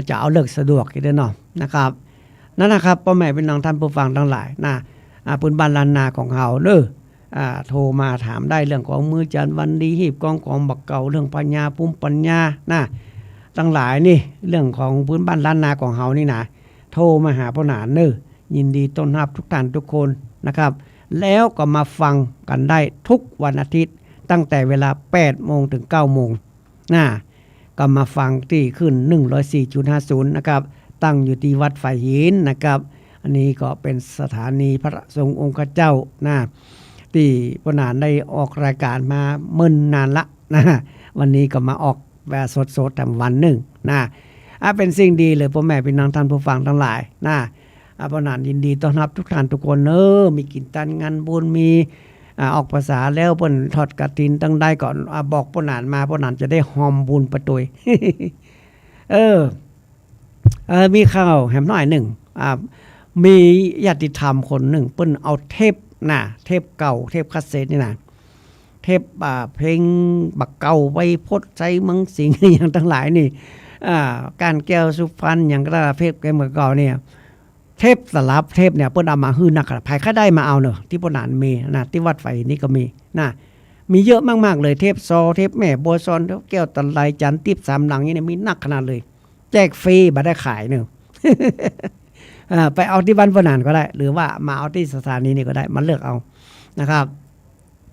จะเอาเลิกสะดวกอยู่เด้อเนาะนะครับ นั่นนะครับ ป้อแม่ปี้น้องต้านผู้ฟังตังหลายนะ อ่า ปื้นบ้านล้านนาของเฮาเน้อ อ่า โทรมาถามได้เรื่องของมื้อจันทร์วันดี ฮีบกองของบ่าเก่า เรื่องพญาภูมิปัญญานะ ตังหลายนี่ เรื่องของปื้นบ้านล้านนาของเฮานี่นะ โทรมาหาป้อหนานเน้อ ยินดีต้อนฮับกู้ต้านกู้คนนะครับ แล้วก็มาฟังกั๋นได้กู้วันอาทิตย์ ตั้งแต่เวลาแปดโมงเถิงเก้าโมงนะ ก็มาฟังตี้คลื่น หนึ่งร้อยสี่จุดห้าศูนย์ นะครับ ตั้งอยู่ตี้วัดฝายหินนะครับ อันนี้ก็เป๋นสถานีพระสงฆ์องค์ข้าเจ้านะ ตี้ป้อหนานได้ออกรายก๋านมาเมินนานละนะ วันนี้ก็มาออกแบบสดๆ แถมวันนึ่งนะ อ่ะ เป๋นสิ่งดีเลย ป้อแม่ปี้น้องต้านผู้ฟังตังหลายนะ อ่ะ ป้อหนานยินดีต้อนฮับกู้ต้านกู้คนเน้อ มีกิ๋นตานงานบุญ มี อ่า ออกพรรษาแล้วเปิ้นทอดกฐินตังใดก็ อ่า บอกป้อหนานมา ป้อหนานจะได้ฮอมบุญไปตวย เออ เออ มีข่าวแหมหน้อยนึ่ง อ่า มีญาติธรรมคนนึ่ง เปิ้นเอาเทปนะ เทปเก่า เทปคาสเซ็ตนี่นะ เทป อ่า เพลงบ่าเก่า ไวพจน์ ไชยเมืองสิงห์ หยังตังหลายนี่ อ่า ก้านแก้วสุพรรณ หยังก็ได้ เทปเพลงบ่าเก่าเนี่ย เทปตลับเทปเนี่ย เปิ้นเอามาหื้อนักขนาด ใผใค่ได้มาเอาเนาะ ตี้ป้อหนานมีนะ ตี้วัดฝายหินนี่ก็มีนะ มีเยอะมากๆ เลย เทปซอ เทปแม่บัวซอน เทปแก้วตาไล จันทร์ติ๊บสามหลังนี่เนี่ย มีนักขนาดเลย แจกฟรี บ่ได้ขายเนาะ อ่า ไปเอาตี้บ้านป้อหนานก็ได้ หรือว่ามาเอาตี้สถานีนี่ก็ได้ มาเลือกเอานะครับ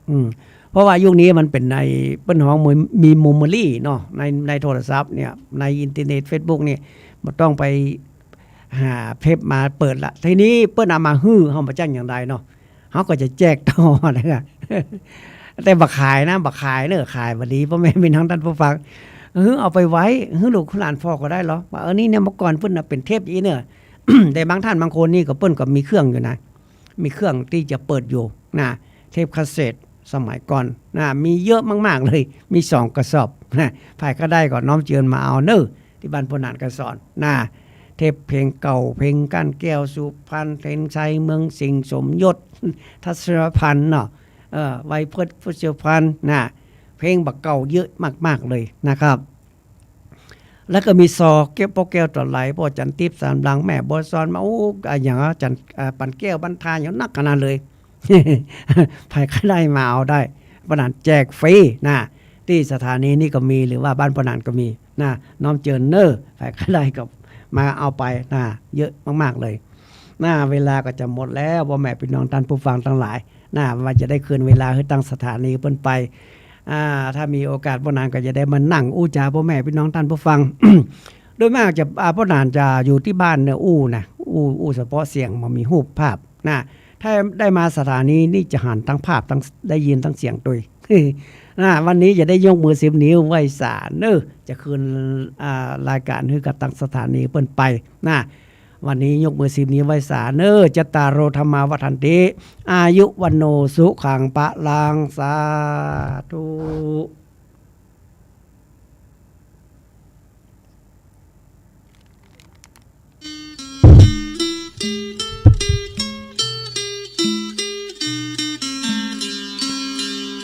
อืม เพราะว่ายุคนี้มันเป๋นใน เปิ้นฮ้องมีเมมโมรี่เนาะ ใน ในโทรศัพท์เนี่ย ในอินเทอร์เน็ตเฟซบุ๊กเนี่ย บ่ต้องไปหาเทปมาเปิดละ ทีนี้เปิ้นเอามาหื้อ เฮาบ่จักอย่างใดเนาะ เฮาก็จะแจกต่อนะครับ แต่บ่ขายนะ บ่ขายเนาะ ขายบ่ดี ป้อแม่ปี้น้องต้านผู้ฟัง หื้อเอาไปไว้ หื้อลูกหื้อหลานฟอก็ได้เหรอ ว่า เออ นี่เนี่ย เมื่อก่อนเปิ้นน่ะเป๋นเทปอี้เนาะ แต่บางต้านบางคนนี่ก็เปิ้นก็มีเครื่องอยู่นะ มีเครื่องตี้จะเปิดอยู่นะ เทปคาสเซ็ตสมัยก่อนนะ มีเยอะมากๆ เลย มีสองกระสอบนะ ใผใค่ได้ก็น้อมเจิญมาเอาเน้อ ตี้บ้านป้อหนานก็สอนนะ เทปเพลงเก่า เพลงก้านแก้วสุพรรณ เพลงไชยเมืองสิงห์ สมยศ ทัศนพันธ์เนาะ เอ่อ ไวพจน์ พุทธสุพรรณนะ เพลงบ่าเก่าเยอะมากๆ เลยนะครับ แล้วก็มีซอ เก็บป้อแก้วตาไล ป้อจันทร์ติ๊บสามหลัง แม่บัวซอนมา โอ้ อะหยัง จันทร์ อ่า ปั่นแก้วบรรทา หยังนักขนาดเลย ใผใค่ได้มาเอาได้ ป้อหนานแจกฟรีนะ ตี้สถานีนี่ก็มี หรือว่าบ้านป้อหนานก็มีนะ น้อมเจิญเน้อ ใผใค่ได้ก็มาเอาไปนะ เยอะมากๆ เลย นะ เวลาก็จะหมดแล้ว ป้อแม่ปี้น้องต้านผู้ฟังตังหลายนะ ว่าจะได้คืนเวลาหื้อตังสถานีเปิ้นไป อ่า ถ้ามีโอกาสป้อหนานก็จะได้มานั่งอู้จ๋าป้อแม่ปี้น้องต้านผู้ฟัง โดยมากจะ อ่า ป้อหนานจะอยู่ตี้บ้านเนี่ยอู้นะ อู้ อู้เสพาะเสียง บ่มีฮูปภาพนะ ถ้าได้มาสถานีนี่จะหันตังภาพตัง ได้ยินตังเสียงตวย นะ วันนี้จะได้ยกมือสิบนิ้วไหว้สาเน่อ จะคืน อ่า รายก๋านหื้อกับตังสถานีเปิ้นไปนะ วันนี้ยกมือสิบนิ้วไหว้สาเน่อ จัตตาโร ธัมมา วัฑฒันติ อายุ วัณโณ สุขัง พลัง สาธุ